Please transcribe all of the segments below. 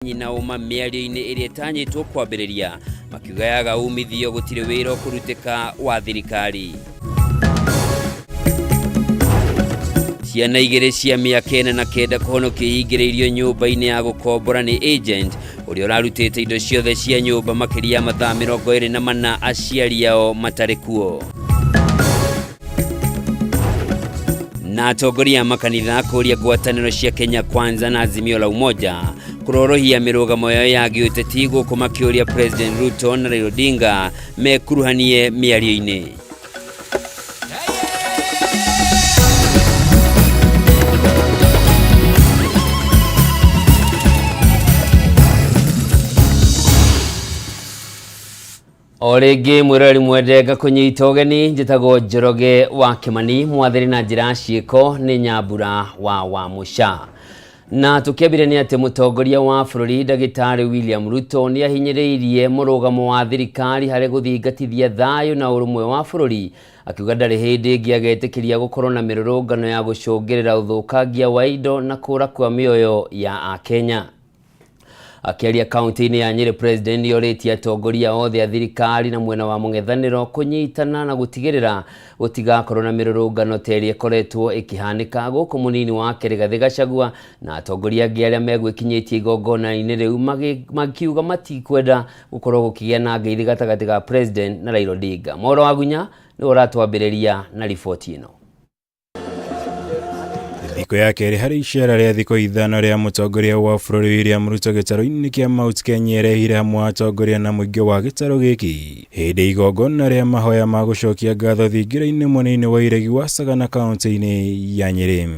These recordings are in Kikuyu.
Nyina ũma mĩario-inĩ ĩrĩa ĩtanyĩtwo kwambĩrĩria makiuga yaga umithio gũtirĩ wĩra ũkũrutĩka wa thirikari. Ciana igĩrĩ cia mĩaka 49 kũhonokio ihingĩrĩirio nyũmba-inĩ ya gũkombora nĩ agent ũrĩa ũrarutĩte indo ciothe cia nyũmba makĩria ya mathaa 24 aciari ao matarĩ kuo. Na atongoria a makanitha kũria ngwatanĩro cia Kenya Kwanza na Azimio la Umoja kũrorohia mĩrũgamo yao ya gĩũteti gũkũ makĩũria President Ruto na Raila Odinga mekuruhanie mĩario-inĩ. O rĩngĩ mwĩroreri mwende ngakũnyita ũgeni, njĩtagwo Njoroge wa Kĩmani, mwathĩri na njĩra ya ciĩko nĩ Nyambura wa Wamũca. Na tũkĩambire nĩ atĩ mũtongoria wa bũrũri ndagĩtarĩ William Ruto nĩ ahinyĩrĩirie mũrũgamo wa thirikari harĩ gũthingatithia thayũ na ũrũmwe wa bũrũri, akiuga ndarĩ hĩndĩ ĩngĩ agetĩkĩria gũkorwo na mĩrũrũngano ya gũcũngĩrĩra ũthũkangia wa indo na kũra kwa mĩoyo ya Akenya. Akĩaria kaunti-inĩ ya Nyĩrĩ, President nĩorĩtie atongoria othe a thirikari na mwena wa mũng'ethanĩro kũnyitana na gũtigĩrĩra gũtigakorwo na mĩrũrũngano ta ĩrĩa ĩkoretwo ĩkĩhanĩka gũkũ mũnini wake Rigathĩ Gachagua na atongoria angĩ arĩa megwĩkinyĩtie igongona-inĩ rĩu makiuga matikwenda gũkorwo gũkĩgĩa na ngeithi gatagatĩ ga President na Raila Odinga. Moro Wagunya nĩwe ũratwambĩrĩria na riboti ĩno. Thikũ ya kerĩ harĩ icera rĩa thikũ ithano rĩa mũtongoria wa bũrũri William Ruto gĩtarũ-inĩ kĩa Mount Kenya ĩrehire hamwe atongoria na mũingĩ wa gĩtarũ gĩkĩ hĩndĩ igongona rĩa mahoya ma gũcokia ngatho thingira-inĩ mwena-inĩ wa iregi wa Sagana kaunti-inĩ ya Nyĩrĩ.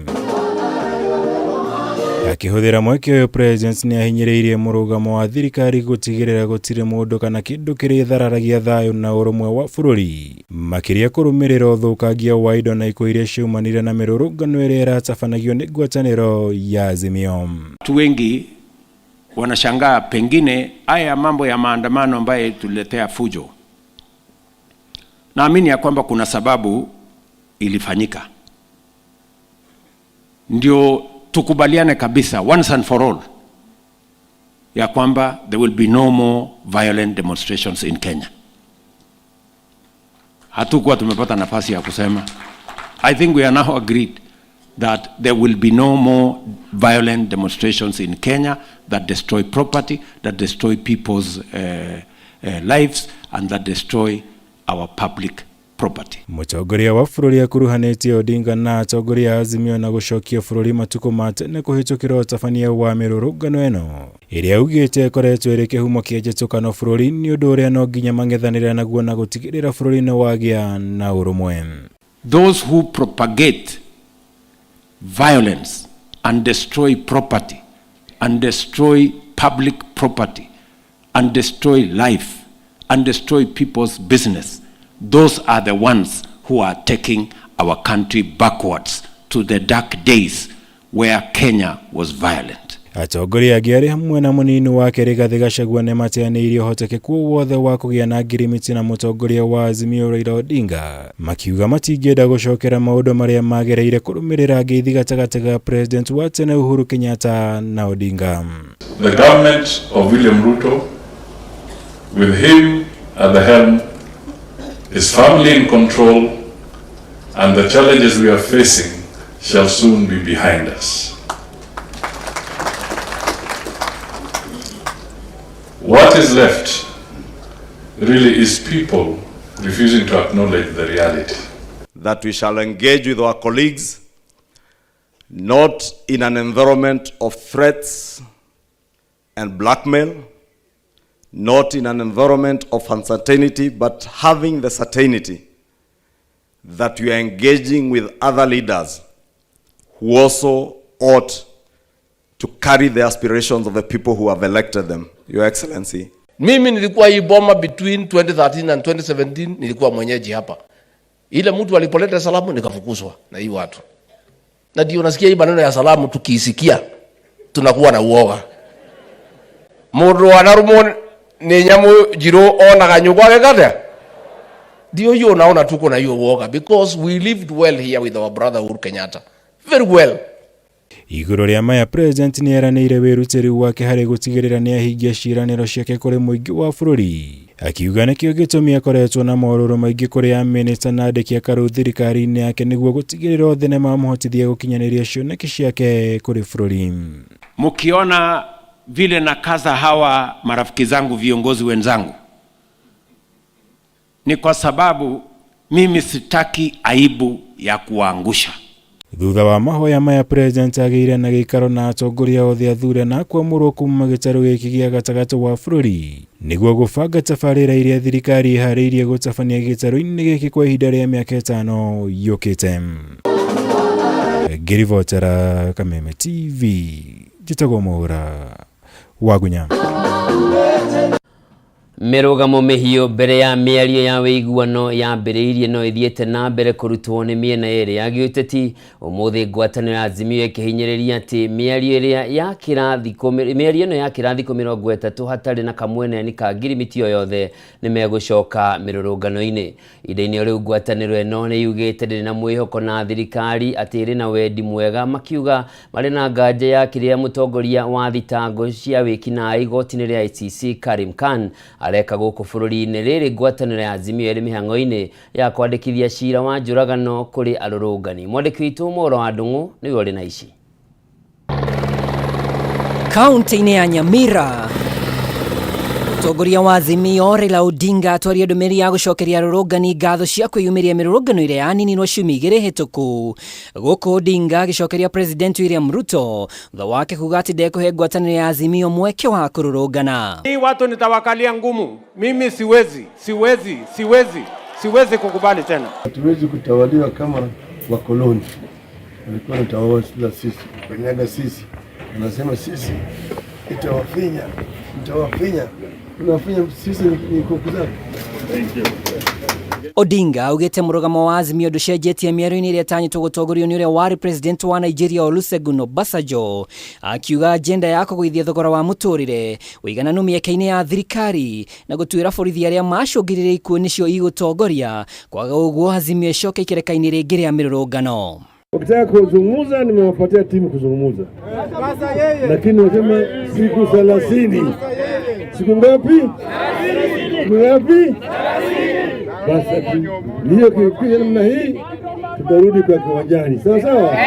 Akĩhũthĩra mweke ũyũ, President nĩ ahinyĩrĩirie mũrũgamo wa thirikari gũtigĩrĩra gũtirĩ mũndũ kana kĩndũ kĩrĩthararagia thayũ na ũrũmwe wa bũrũri. Makĩria kũrũmĩrĩra ũthũkangia wa indo na ikuũ iria ciaumanire na mĩrũrũngano ĩrĩa ĩratabanagio nĩ ngwatanĩro ya Azimio. Watu wengi wanashangaa pengine haya mambo ya maandamano ambayo tuliletea fujo. Naamini ya kwamba kuna sababu ilifanyika. Ndio tukubaliane kabisa once and for all ya kwamba there will be no more violent demonstrations in Kenya. Hatukuwa tumepata nafasi ya kusema. I think we are now agreed that there will be no more violent demonstrations in Kenya that destroy property, that destroy people's lives, and that destroy our public property. Mũtongoria wa bũrũri akuruhanĩtie Odinga na atongoria a Azimio na gũcokia bũrũri matukũ ma tene kũhĩtũkĩra ũtabania wa mĩrũrũngano ĩno ĩrĩa augĩte ĩkoretwo ĩrĩ kĩhumo kĩa njatũkano bũrũri-inĩ, ũndũ ũrĩa no nginya mang'ethanĩre naguo na gũtigĩrĩra bũrũri nĩ wagĩa na ũrũmwe. Those who propagate violence and destroy property and destroy public property and destroy life and destroy people's business, those are the ones who are taking our country backwards to the dark days where Kenya was violent. Atongoria angĩ arĩ hamwe na mũnini wake Rigathĩ Gachagua nĩ mateanĩirie ũhotekeku wothe wa kũgĩa na ngirimiti na mũtongoria wa Azimio Raila Odinga, makiuga matingĩenda gũcokera maũndũ marĩa magereire kũrũmĩrĩra ngeithi gatagatĩ ga President wa tene Uhuru Kenyatta na Odinga. The government of William Ruto, with him at the helm, is firmly in control, and the challenges we are facing shall soon be behind us. What is left really is people refusing to acknowledge the reality. That we shall engage with our colleagues, not in an environment of threats and blackmail, not in an environment of uncertainty, but having the certainty that we are engaging with other leaders who also ought to carry the aspirations of the people who have elected them. Your Excellency. Mimi nilikuwa hii boma between 2013 and 2017, nilikuwa mwenyeji hapa. Ile mtu alipoleta salamu nikafukuzwa na hii watu. Na ndio unasikia hii maneno ya salamu tukiisikia tunakuwa na uoga. Mundu anarumwo ni nyamu njiru onaga nyugwa gekatea. Ndio hiyo unaona tuko na hiyo uoga because we lived well here with our brother Uhuru Kenyatta. Very well. Igũrũ rĩa maya, President nĩeranĩire wĩrutĩri wake harĩ gũtigĩrĩra nĩahingia ciĩranĩro ciake kũrĩ mũingĩ wa bũrũri, akiuga nĩkĩo gĩtũmi akoretwo na morũrũ maingĩ kũrĩ amĩnĩsta na andĩki a karũ thirikari-inĩ yake nĩguo gũtigĩrĩra othe nĩmamũhotithia gũkinyanĩria cioneki ciake kũrĩ bũrũri. Mkiona vile nakaza hawa marafiki zangu viongozi wenzangu, ni kwa sababu mimi sitaki aibu ya kuwaangusha. Thutha wa mahoya maya, President agĩire na gĩikaro na atongoria othe athure na kwamũrwo kuma gĩtarũ gĩkĩ gĩa gatagatĩ wa bũrũri nĩguo gũbanga tabarĩra iria thirikari ĩharĩirie gũtabania gĩtarũ-inĩ gĩkĩ kwa ihinda rĩa mĩaka ĩtano yũkĩte. Ngĩribotera Kameme TV, njĩtagwo Mwaũra Wagunya. Mĩrũgamo mĩhiũ mbere ya mĩario ya wĩiguano yambĩrĩirie no ĩthiĩte na mbere kũrutwo nĩ mĩena ĩrĩ ya gĩũteti. Ũmũthĩ ngwatanĩro ya Azimio ĩkĩhinyĩrĩria atĩ mĩario ĩrĩa ya kĩrathiko mĩario ĩno ya kĩrathiko 30 hatarĩ na kamweneni ka ngirimiti o yothe nĩ megũcoka mĩrũrũngano-inĩ. Ihinda-inĩ o rĩu ngwatanĩro ĩno nĩ yugĩte ndĩrĩ na mwĩhoko na thirikari atĩ ĩrĩ na wendi mwega, makiuga marĩ na nganja ya kĩrĩa mũtongoria wa thitango cia wĩkinaĩ igoti-inĩ rĩa ICC Karim Khan areka gũkũ bũrũri-inĩ. Rĩrĩ ngwatanĩro ya Azimio ĩrĩ mĩhang'o-inĩ ya kwandĩkithia cira wa njũragano kũrĩ arũrũngani. Mwandĩki witũ Mwaũra wa Ndung'u nĩwe ũrĩ na ici. Kaunti-inĩ ya Nyamira, mũtongoria wa Azimio Raila Odinga atwaria ndũmĩrĩri ya gũcokeria arũrũngani ngatho cia kwĩyumĩria mĩrũrũngano ĩrĩa yaninirwo ciumia igĩrĩ hĩtũku. Gũkũ Odinga agĩcokeria President William Ruto thutha wake kuga atĩ ndekũhe ngwatanĩro ya Azimio mweke wa kũrũrũngana. Hii watu nitawakalia ngumu. Mimi siwezi, siwezi, siwezi, siwezi kukubali tena. Hatuwezi kutawaliwa kama wakoloni walikuwa wanatawala sisi, kanyaga sisi, wanasema sisi itawafinya, itawafinya, unafinya sisi ni kuku zako. Odinga augĩte mũrũgamo wa Azimio ndũcenjetie mĩario-inĩ ĩrĩa ĩtanyĩtwo gũtongorio nĩ ũrĩa warĩ president wa Nigeria Olusegun Obasanjo, akiuga agenda ya kũgũithia thogora wa mũtũrĩre, ũigananu mĩeke-inĩ ya thirikari na gũtuĩra borithi arĩa macũngĩrĩria ikuũ nĩcio igũtongoria, kwaga ũguo Azimio ĩcoke ikereka-inĩ rĩngĩ rĩa mĩrũrũngano. Wakitaka kuzungumza, nimewapatia timu kuzungumza, lakini wasema siku 30. Siku ngapi? Siku ngapi? Basi ndiyo kikisha namna hii, tutarudi kwa kiwanjani, sawa sawa.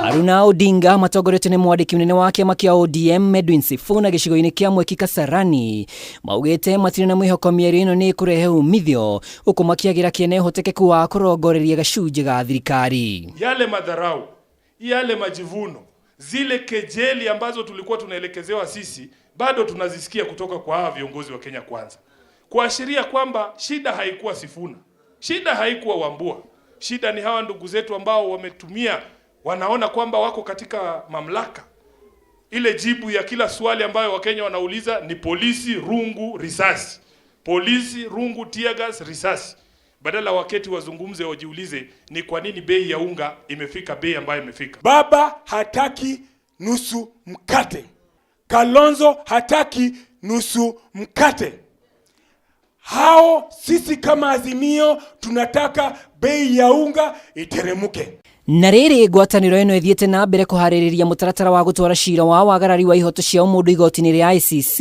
Aruna Odinga matongoretio nĩ mwandĩki mũnene wa kĩama kĩa ODM Edwin Sifuna gĩcigo-inĩ kĩa Mweki Kasarani maugĩte matirĩ na mwĩhoko mĩario ĩno nĩ ĩkũrehe umithio, huku makiagĩra kĩene ũhotekeku wa kũrongoreria gacunjĩ ga thirikari. Yale madharau, yale majivuno, zile kejeli ambazo tulikuwa tunaelekezewa sisi bado tunazisikia kutoka kwa hawa viongozi wa Kenya Kwanza, kuashiria kwamba shida haikuwa Sifuna, shida haikuwa Wambua, shida ni hawa ndugu zetu ambao wametumia, wanaona kwamba wako katika mamlaka. Ile jibu ya kila swali ambayo Wakenya wanauliza ni polisi, rungu, risasi, polisi, rungu, tear gas, risasi. Badala waketi wazungumze, wajiulize ni kwa nini bei ya unga imefika bei ambayo imefika. Baba hataki nusu mkate. Kalonzo hataki nusu mkate. Hao sisi kama Azimio tunataka bei ya unga iteremuke. Na rĩrĩ ngwatanĩro ĩno ĩthiĩte na mbere kũharĩrĩria mũtaratara wa gũtwara cira wa wagarari wa ihoto cia ũmũndũ igoti-inĩ rĩa ICC,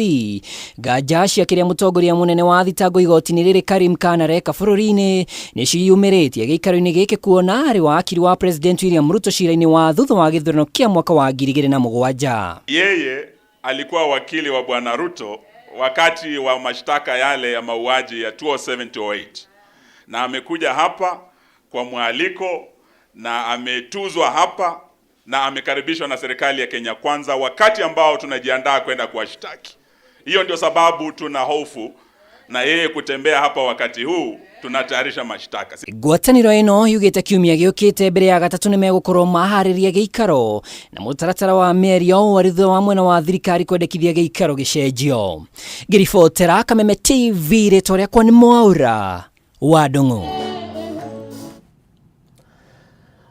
nganja cia kĩrĩa mũtongoria mũnene wa thitango igoti-inĩ rĩrĩ Karim Khan areka bũrũri-inĩ nĩ ciyumĩrĩtie gĩikaro-inĩ gĩkĩ kuona arĩ wakiri wa President William Ruto cira-inĩ wa thutha wa gĩthurano kĩa mwaka wa 2007. Yeye alikuwa wakili wa Bwana Ruto wakati wa mashtaka yale ya mauaji ya 2007-2008 na amekuja hapa kwa mwaliko na ametuzwa hapa na amekaribishwa na serikali ya Kenya Kwanza wakati ambao tunajiandaa kwenda kuwashtaki. Hiyo ndio sababu tuna hofu na yeye kutembea hapa wakati huu tunatayarisha mashtaka. Ngwatanĩro ĩno yugĩte kiumia gĩũkĩte mbere ya gatatũ nĩmegũkorwo maharĩria gĩikaro na mũtaratara wa mĩario warĩ thutha wa mwena wa thirikari kwendekithia gĩikaro gĩcenjio. Ngĩribotera Kameme TV, rĩtwa rĩakwa nĩ Mwaũra wa Ndung'u.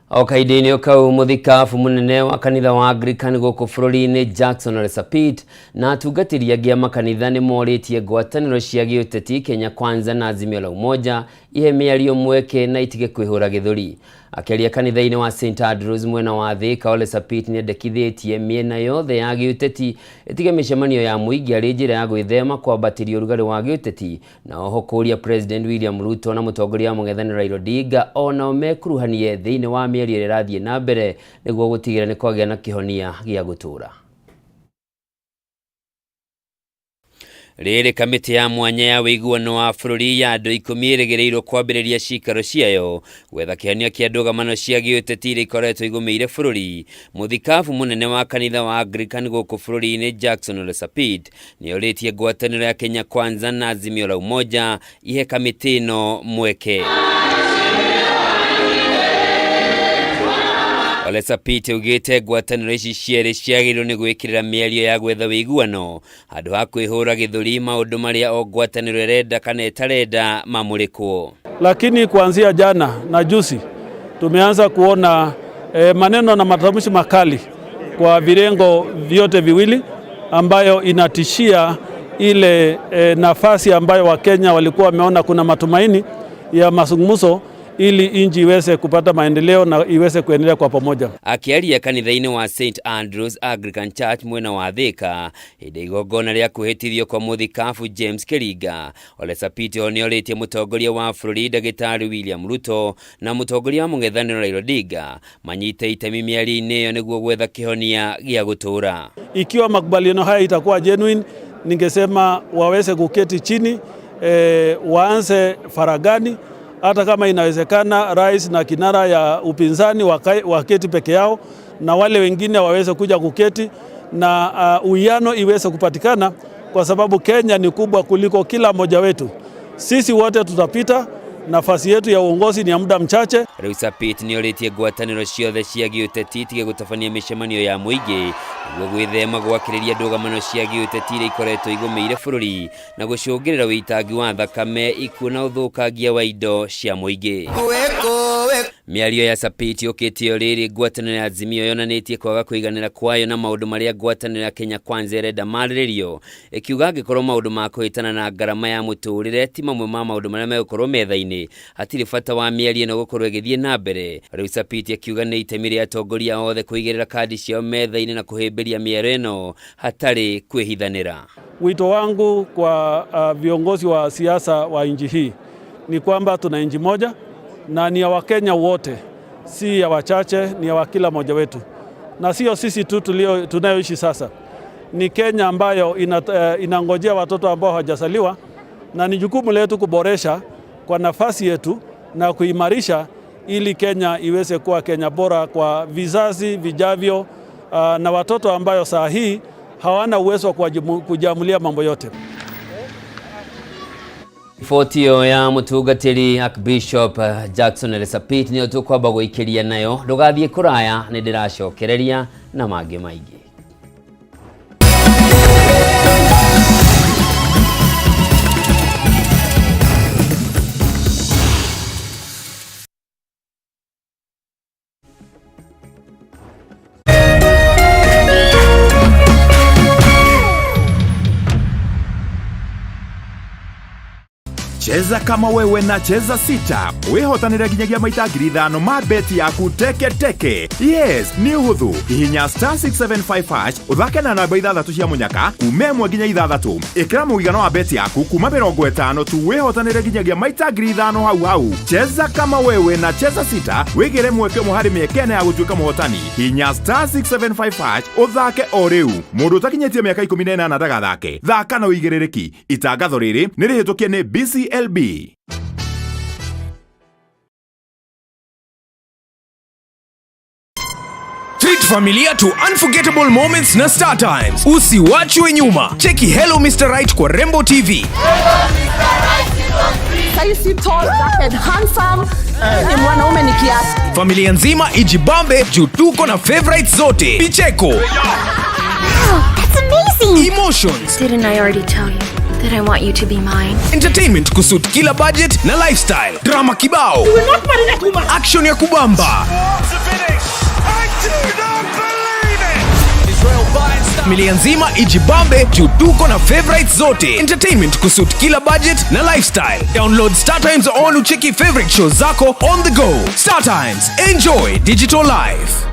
O kahinda-inĩ kau, mũthikabu mũnene wa kanitha wa Anglican gũkũ bũrũri-inĩ Jackson Ole Sapit na atungatĩri angĩ a makanitha nĩ morĩtie ngwatanĩro cia gĩũteti Kenya Kwanza na Azimio la Umoja Ihe mĩario mweke na itige kwĩhũra gĩthũri. Akĩaria kanitha-inĩ wa St Andrews mwena wa Thika, Ole Sapit nĩendekithĩtie mĩena yothe ya gĩũteti ĩtige mĩcemanio ya mũingĩ arĩ njĩra ya gwĩthema kwambatĩria ũrugarĩ wa gĩũteti, na oho kũũria President William Ruto na mũtongoria wa mũng'ethanĩro Raila Odinga onao mekuruhanie thĩinĩ wa mĩario ĩrĩa ĩrathiĩ na mbere nĩguo gũtigĩrĩra nĩ kwagĩa na kĩhonia gĩa gũtũũra. Rĩrĩ kamĩtĩ ya mwanya ya ũiguano wa bũrũri ya andũ 10 ĩrĩgĩrĩirwo kwambĩrĩria cikaro ciayo gwetha kĩhonia kĩa ndũgamano cia gĩũteti iria ikoretwo igũmĩire bũrũri. Mũthikabu mũnene wa kanitha wa Anglican gũkũ bũrũri-inĩ Jackson Ole Sapit nĩorĩtie ngwatanĩro ya Kenya Kwanza na Azimio la Umoja ihe kamĩtĩ ĩno mweke. Ole Sapit augĩte ngwatanĩro ici cierĩ ciagĩrĩirwo nĩ gwĩkĩrĩra mĩario ya gwetha ũiguano handũ ha kwĩhũra gĩthũri maũndũ marĩa o ngwatanĩro ĩrenda kana ĩtarenda mamũrĩkwo. Lakini kuanzia jana na juzi tumeanza kuona maneno na matamshi makali kwa virengo vyote viwili ambayo inatishia ile nafasi ambayo Wakenya walikuwa wameona kuna matumaini ya mazungumzo ili nchi iweze kupata maendeleo na iweze kuendelea kwa pamoja. Akiaria kanitha-inĩ wa St Andrews Anglican Church mwena wa Thika hĩndĩ igongona rĩa kwĩhĩtithio kwa mũthikabu James Kĩringa, Ole Sapit nĩorĩtie mũtongoria wa bũrũri Ndagĩtarĩ William Ruto na mũtongoria wa mũng'ethanĩro Raila Odinga manyite itemi mĩario-inĩ ĩyo nĩguo gwetha kĩhonia gĩa gũtũũra. Ikiwa makubaliano haya itakuwa genuine, ningesema waweze kuketi chini, waanze faragani. Hata kama inawezekana rais na kinara ya upinzani waketi peke yao na wale wengine waweze kuja kuketi na uwiano iweze kupatikana, kwa sababu Kenya ni kubwa kuliko kila mmoja wetu. Sisi wote tutapita, nafasi yetu ya uongozi ni ya muda mchache. Rĩu Sapit nĩorĩtie ngwatanĩro ciothe cia gĩũteti itige gũtabania mĩcemanio ya mũingĩ nĩguo gwĩthema gwakĩrĩria ndũgamano cia gĩũteti iria ikoretwo igũmĩire bũrũri na gũcũngĩrĩra ũitangi wa thakame, ikuũ na ũthũkangia wa indo cia mũingĩ. Mĩario ya Sapit yũkĩte o rĩrĩ ngwatanĩro ya Azimio yonanĩtie kwaga kũiganĩra kwayo na maũndũ marĩa ngwatanĩro ya Kenya Kwanza ĩrenda marĩrĩrio, ĩkiuga angĩkorwo maũndũ ma kũhĩtana na ngarama ya mũtũrĩre ti mamwe ma maũndũ marĩa megũkorwo metha-inĩ, hatirĩ bata wa mĩario ĩno gũkorwo ĩgĩthiĩ na mbere. Rĩu Sapit akiuga nĩ itemi rĩa atongoria othe kũigĩrĩra kandi ciao metha-inĩ na kũhĩmbĩria mĩario ĩno hatarĩ kwĩhithanĩra. Wito wangu kwa viongozi wa siasa wa nchi hii ni kwamba tuna nchi moja na ni ya Wakenya wote, si ya wachache, ni ya kila mmoja wetu. Na sio sisi tu tunayoishi sasa. Ni Kenya ambayo inangojea watoto ambao hawajazaliwa, na ni jukumu letu kuboresha kwa nafasi yetu na kuimarisha ili Kenya iweze kuwa Kenya bora kwa vizazi vijavyo, na watoto ambayo saa hii hawana uwezo wa kujiamulia mambo yote. Riboti ĩyo ya mũtungatĩri Archbishop Jackson Ole Sapit nĩyo tũkwamba gũikĩria nayo. Ndũgathiĩ kũraya, nĩ ndĩracokereria na mangĩ maingĩ. Cheza kama wewe na Cheza Sita wihotanire nginyagia maita 5,000 ma beti yaku teke teke. Yes, ni uhuthu. Hihinya star 675 hash uthake na namba 6 cia munyaka kuma 1 nginya 6. Ikira muigano wa beti yaku kuma 50 tu wihotanire nginyagia maita 5,000 hau hau. Cheza kama wewe na Cheza Sita wigire mweke umwe hari mieke ĩna ya gutuika muhotani. Hihinya star 675 hash uthake o riu. Mundu utakinyitie miaka 18 ndagathake. Thaka na uigirĩrĩki. Itangatho rĩrĩ nĩ rĩhĩtũkie nĩ BCLB. Treat familia to unforgettable moments na Star Times. Usiwachwe nyuma. Cheki Hello Mr. Right kwa Rembo TV. Saisi tall, dark and handsome. Ni mwanaume ni kiasi. Familia nzima ijibambe juu tuko na favorites zote. Picheko. Wow, that's amazing. Emotions. Didn't I already tell you that I want you to be mine? Entertainment kusuit kila budget na lifestyle. Drama kibao. You will not marry that woman. Action ya kubamba. I do not believe it. Israel finds Familia nzima ijibambe juu tuko na favorites zote. Entertainment kusuit kila budget na lifestyle. Download Star Times on ucheki favorite shows zako on the go. Star Times, enjoy digital life.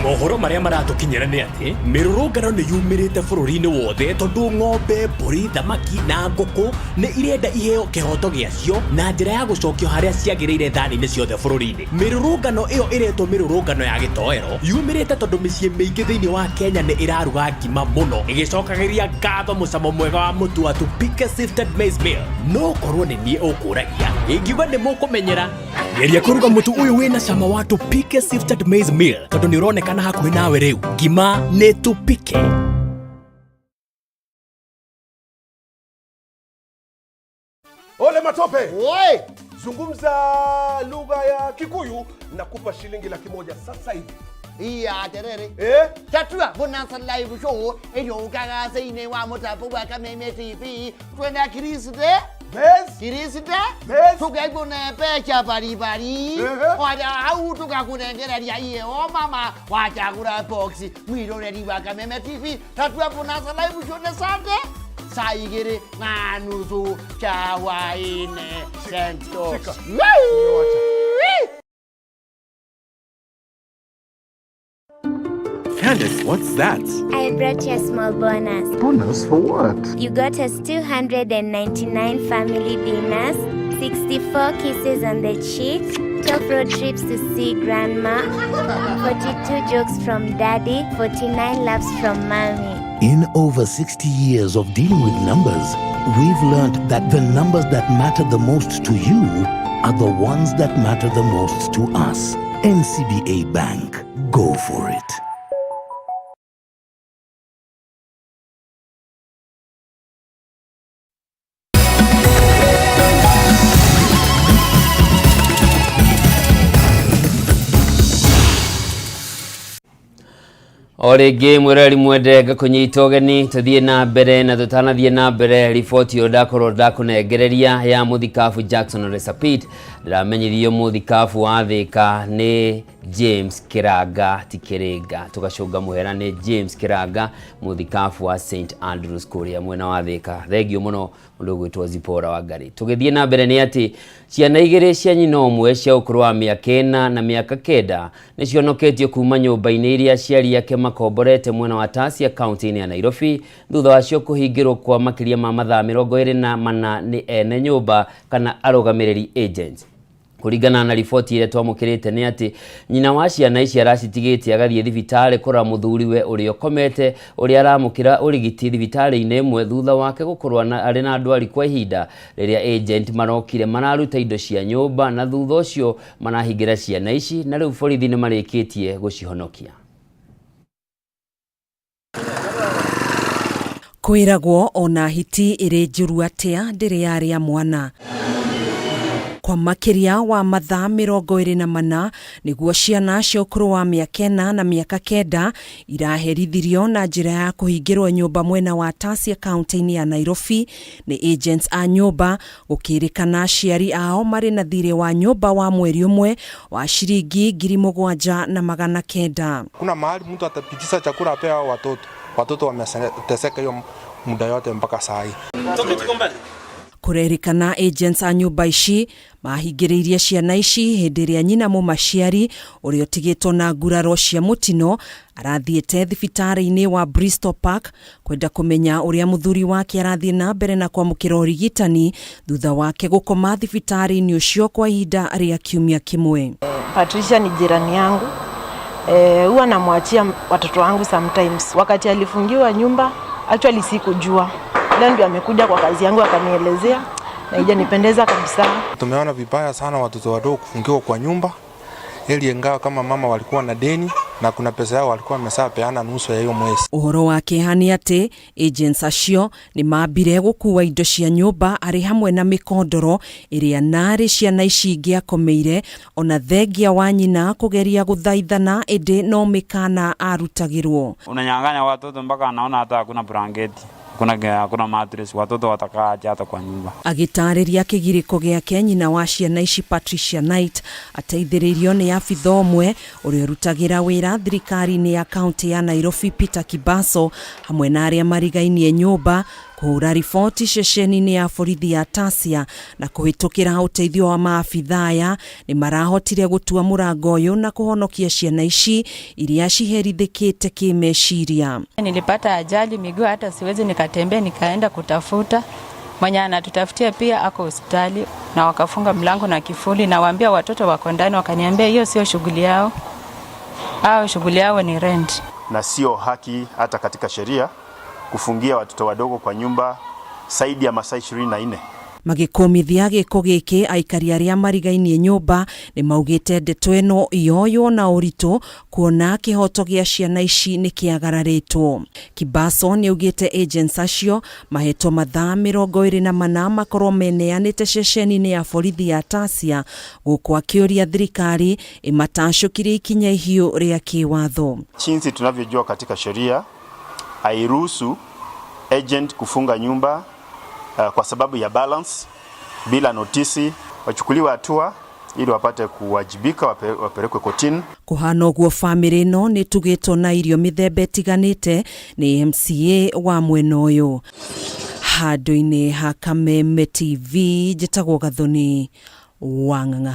Mohoro marĩa maratũkinyĩra nĩ atĩ mĩrũrũngano nĩ yumĩrĩte bũrũri-inĩ wothe tondũ ng'ombe, mbũri, thamaki na ngũkũ nĩ irenda iheo kĩhoto gĩacio na njĩra ya gũcokio harĩa ciagĩrĩire thani-inĩ ciothe bũrũri-inĩ. Mĩrũrũngano ĩyo ĩretwo mĩrũrũngano ya gĩtoero yumĩrĩte tondũ mĩciĩ mĩingĩ thĩinĩ wa Kenya nĩ ĩraruga ngima mũno ĩgĩcokagĩria ngatho mũcamo mwega wa mũtu wa Tupike Sifted Maize Meal. No korwo nĩ niĩ ũkũragia ingiuga nĩ mũkũmenyera. Geria kũruga mũtu ũyũ wĩna cama wa Tupike Sifted Maize Meal tondũ nĩ ũronekana hakuhĩ nawe rĩu. Ngima nĩ Tupike. Ole Matope. Oi. Zungumza lugha ya Kikuyu na kupa shilingi 100,000 sasa hivi. Iya terere. Eh? Tatua Bonanza Live Show eyo ine wa mutapo wa Kameme TV. Twenda Kiriste. Yes. Kiriste. Yes. Tukegune pecha paripari. Waja hau tukakunengereria iye o mama wachagura box mwiroreri wa Kameme TV. Tatua Bonanza Live Show ne sante. Saa igĩrĩ na nuthu cia hwaĩ-inĩ. Sento. Candace, what's that? I brought you a small bonus. Bonus for what? You got us 299 family dinners, 64 kisses on the cheek, 12 road trips to see grandma, 42 jokes from daddy, 49 laughs from mommy. In over 60 years of dealing with numbers, we've learned that the numbers that matter the most to you are the ones that matter the most to us. NCBA Bank. Go for it. O rĩngĩ mwĩroreri mwende ngakũnyita ũgeni tũthiĩ na mbere na tũtanathiĩ na mbere riboti ĩyo ndakorwo ndakũnengereria ya mũthikabu Jackson Ole Sapit. Ndĩramenyithio mũthikabu wa Thĩka nĩ James Kiranga ti Kĩrĩnga, tũgacũnga mũhera nĩ James Kiranga mũthikabu wa St Andrews kũrĩa mwena wa Thĩka. Thengio mũno mũndũ ũgwĩtwo Zipporah Wangari. Tũgĩthiĩ na mbere nĩ atĩ ciana igĩrĩ cia nyina ũmwe cia ũkũrũ wa mĩaka 4 na mĩaka 9 nĩ cionoketio kuma nyũmba-inĩ iria aciari ake makomborete mwena wa Tasia kaunti-inĩ ya Nairobi thutha wacio kũhingĩrwo kwa makĩria ma mathaa 24 nĩ ene nyũmba kana arũgamĩrĩri agents. Kũringana na riboti ĩrĩa twamũkĩrĩte nĩ atĩ nyina wa ciana ici aracitigĩte agathiĩ thibitarĩ kũrora mũthuriwe ũrĩa ũkomete ũrĩa aramũkĩra ũrigiti thibitarĩ-inĩ ĩmwe thutha wake gũkorwo arĩ na ndwari kwa ihinda rĩrĩa agent marokire mararuta indo cia nyũmba na thutha ũcio marahingĩra ciana ici na rĩu borithi nĩ marĩkĩtie gũcihonokia. Kwĩragwo ona hiti ĩrĩ njũru atĩa ndĩrĩ yarĩa mwana. Kwa makĩria wa mathaa 24 nĩguo ciana cia ũkũrũ wa mĩaka 4 na mĩaka 9 iraherithirio na njĩra ya kũhingĩrwo nyũmba mwena wa Tasia kaunti-inĩ ya Nairobi nĩ agents a nyũmba gũkĩrĩkana aciari ao marĩ na thirĩ wa nyũmba wa mweri ũmwe wa shiringi 7,900. Kuna mahali mtu atapitisha chakula apea hao watoto. Watoto wameteseka hiyo muda yote mpaka saa hii. Kũrerĩkana agents a nyũmba ici mahingĩrĩirie ciana ici hĩndĩ ĩrĩa nyina mũmaciari ũrĩa ũtigĩtwo na nguraro cia mũtino arathiĩte thibitarĩ-inĩ wa Bristol Park kwenda kũmenya ũrĩa mũthuri wake arathiĩ na mbere na kwamũkĩra ũrigitani thutha wake gũkoma thibitarĩ-inĩ ũcio kwa ihinda rĩa kiumia kĩmwe. Patricia ni jirani yangu. Huwa namwachia watoto wangu sometimes. Wakati alifungiwa nyumba actually sikujua. Leo ndio amekuja kwa kazi yangu akanielezea na haijanipendeza kabisa. Tumeona vibaya sana watoto wadogo kufungiwa kwa nyumba. Eli ingawa kama mama walikuwa na deni, na kuna pesa yao walikuwa wameshapeana nusu ya hiyo mwezi. Ũhoro wa kĩeha nĩ atĩ agents acio nĩ mambire gũkua indo cia nyũmba arĩ hamwe na mĩkondoro ĩrĩa narĩ ciana ici ingĩakomeire ona thengia wa nyina kũgeria gũthaithana ĩndĩ no mĩkana arutagĩrwo. Unanyang'anya watoto mpaka anaona hata hakuna blanketi, hakuna mattress, watoto watakaa aje hata kwa nyumba. Agĩtarĩria kĩgirĩko gĩake nyina wa ciana ici Patricia Knight ateithĩrĩirio nĩ abitha ũmwe ũrĩa ũrutagĩra wĩra thirikari-inĩ ya kaunti ya Nairobi Peter Kibaso hamwe na arĩa marigainie nyũmba kũhũra riboti ceceni-inĩ ya borithi ya Tasia na kũhĩtũkĩra ũteithio wa maabitha aya nĩ marahotire gũtua mũrango ũyũ na kũhonokia ciana ici iria ciherithĩkĩte kĩmeciria. Nilipata ajali miguu, hata siwezi nikatembea, nikaenda kutafuta mwenye anatutafutia pia ako hospitali, na wakafunga mlango na kifuli. Nawaambia watoto wako ndani, wakaniambia hiyo sio shughuli yao, au shughuli yao ni rent. Na sio haki hata katika sheria kufungia watoto wadogo kwa nyumba zaidi ya masaa 24. Magĩkũmithia gĩko gĩkĩ aikari arĩa marigainie nyũmba nĩ maugĩte ndeto ĩno yoywo na ũritũ kuona kĩhoto gĩa ciana ici nĩ kĩagararĩtwo. Kibaso nĩ augĩte agents acio mahetwo mathaa 24 makorwo meneanĩte ceceni-inĩ ya borithi ya Tasia gũkũ akĩũria thirikari ĩmatacũkire ikinya ihiũ rĩa kĩwatho. Jinsi tunavyojua katika sheria hairuhusu agent kufunga nyumba kwa sababu ya balance bila notisi. Wachukuliwe hatua ili wapate kuwajibika, wapelekwe kotini. Kũhana ũguo bamĩrĩ ĩno nĩ tugĩtwo na irio mĩthemba ĩtiganĩte nĩ MCA wa mwena ũyũ. Handũ-inĩ ha Kameme TV njĩtagwo Gathoni wa Ng'ang'a.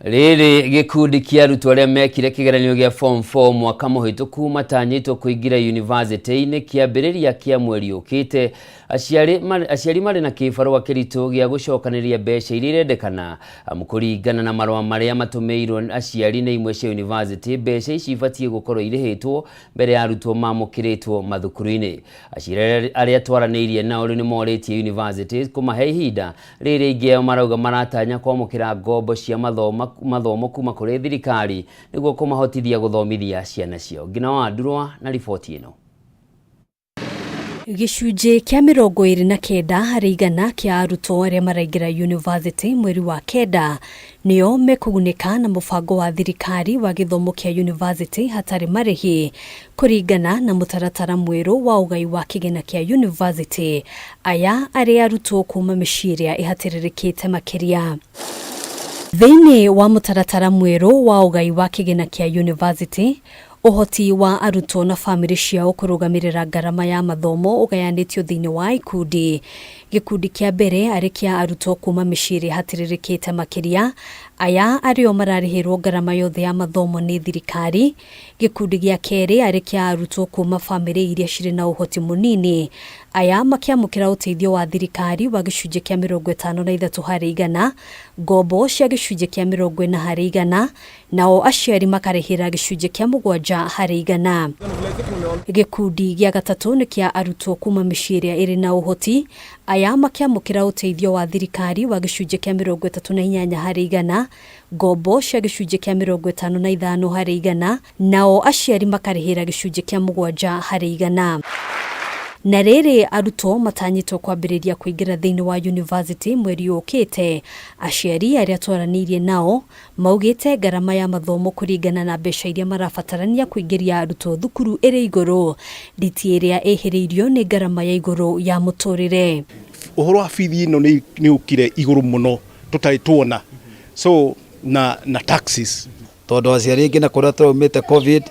Rĩrĩ gĩkundi kĩa arutwo arĩa mekire kĩgeranio gĩa form 4 mwaka mũhĩtũku matanyĩtwo kũingĩra yunivasĩtĩ-inĩ kĩambĩrĩria kĩa mweri ũkĩte. Aciari marĩ na kĩbarũa kĩritũ gĩa gũcokanĩrĩria mbeca iria irendekana kũringana na marũa marĩa matũmĩirwo aciari nĩ imwe cia yunivasĩtĩ. Mbeca ici ibatiĩ gũkorwo irĩhĩtwo mbere ya arutwo mamũkĩrĩtwo mathukuru-inĩ. Aciari arĩa twaranĩirie nao rĩu nĩmorĩtie yunivasĩtĩ kũmahe ihinda rĩrĩ aingĩ ao marauga maratanya kwamũkĩra ngombo cia mathomo kuma kũrĩ thirikari nĩguo kũmahotithia gũthomithia ciana ciao. Ngina wa Ndurwa na riboti ĩno. Gĩcunjĩ kĩa 29 harĩ igana kĩa arutwo arĩa maraingĩra yunivasĩtĩ mweri wa kenda nĩo mekũgunĩka na mũbango wa thirikari wa gĩthomo kĩa yunivasĩtĩ hatarĩ marĩhi kũringana na mũtaratara mwerũ wa ũgai wa kĩgĩna kĩa yunivasĩtĩ. Aya arĩ arutwo kuma mĩciĩ ĩrĩa ĩhatĩrĩrĩkĩte makĩria. Thĩinĩ wa mũtaratara mwerũ wa ũgai wa kĩgĩna kĩa yunivasĩtĩ, ũhoti wa arutwo na bamĩrĩ ciao kũrũgamĩrĩra ngarama ya mathomo ũgayanĩtio thĩinĩ wa ikundi. Gĩkundi kĩa mbere arĩ kĩa arutwo kuma mĩciĩ ĩrĩa ĩhatĩrĩrĩkĩte makĩria, aya arĩo mararĩhĩrwo ngarama yothe ya mathomo nĩ thirikari. Gĩkundi gĩa kerĩ arĩ kĩa arutwo kuma bamĩrĩ iria cirĩ na ũhoti mũnini, aya makĩamũkĩra ũteithio wa thirikari wa gĩcunjĩ kĩa 53 harĩ igana, ngombo cia gĩcunjĩ kĩa 40 harĩ igana, nao aciari makarĩhĩra gĩcunjĩ kĩa 7 harĩ igana. Gĩkundi gĩa gatatũ nĩ kĩa arutwo kuma mĩciĩ ĩrĩa ĩrĩ na ũhoti, aya makĩamũkĩra ũteithio wa thirikari wa gĩcunjĩ kĩa 38 harĩ igana, ngombo cia gĩcunjĩ kĩa 55 harĩ igana, nao aciari makarĩhĩra gĩcunjĩ kĩa 7 harĩ igana. Na rĩrĩ arutwo matanyĩtwo kwambĩrĩria kũingĩra thĩinĩ wa yunivasĩtĩ mweri ũkĩte, aciari arĩa twaranĩirie nao maugĩte ngarama ya mathomo kũringana na mbeca iria marabatarania kũingĩria arutwo thukuru ĩrĩ igũrũ. Nditi ĩrĩa ĩhĩrĩirio nĩ ngarama ya igũrũ ya mũtũrĩre. Ũhoro wa bithi ĩno nĩ ũkire igũrũ mũno tũtarĩ tuona, so na taxes tondũ aciari aingĩ na kũrĩa tũraumĩte COVID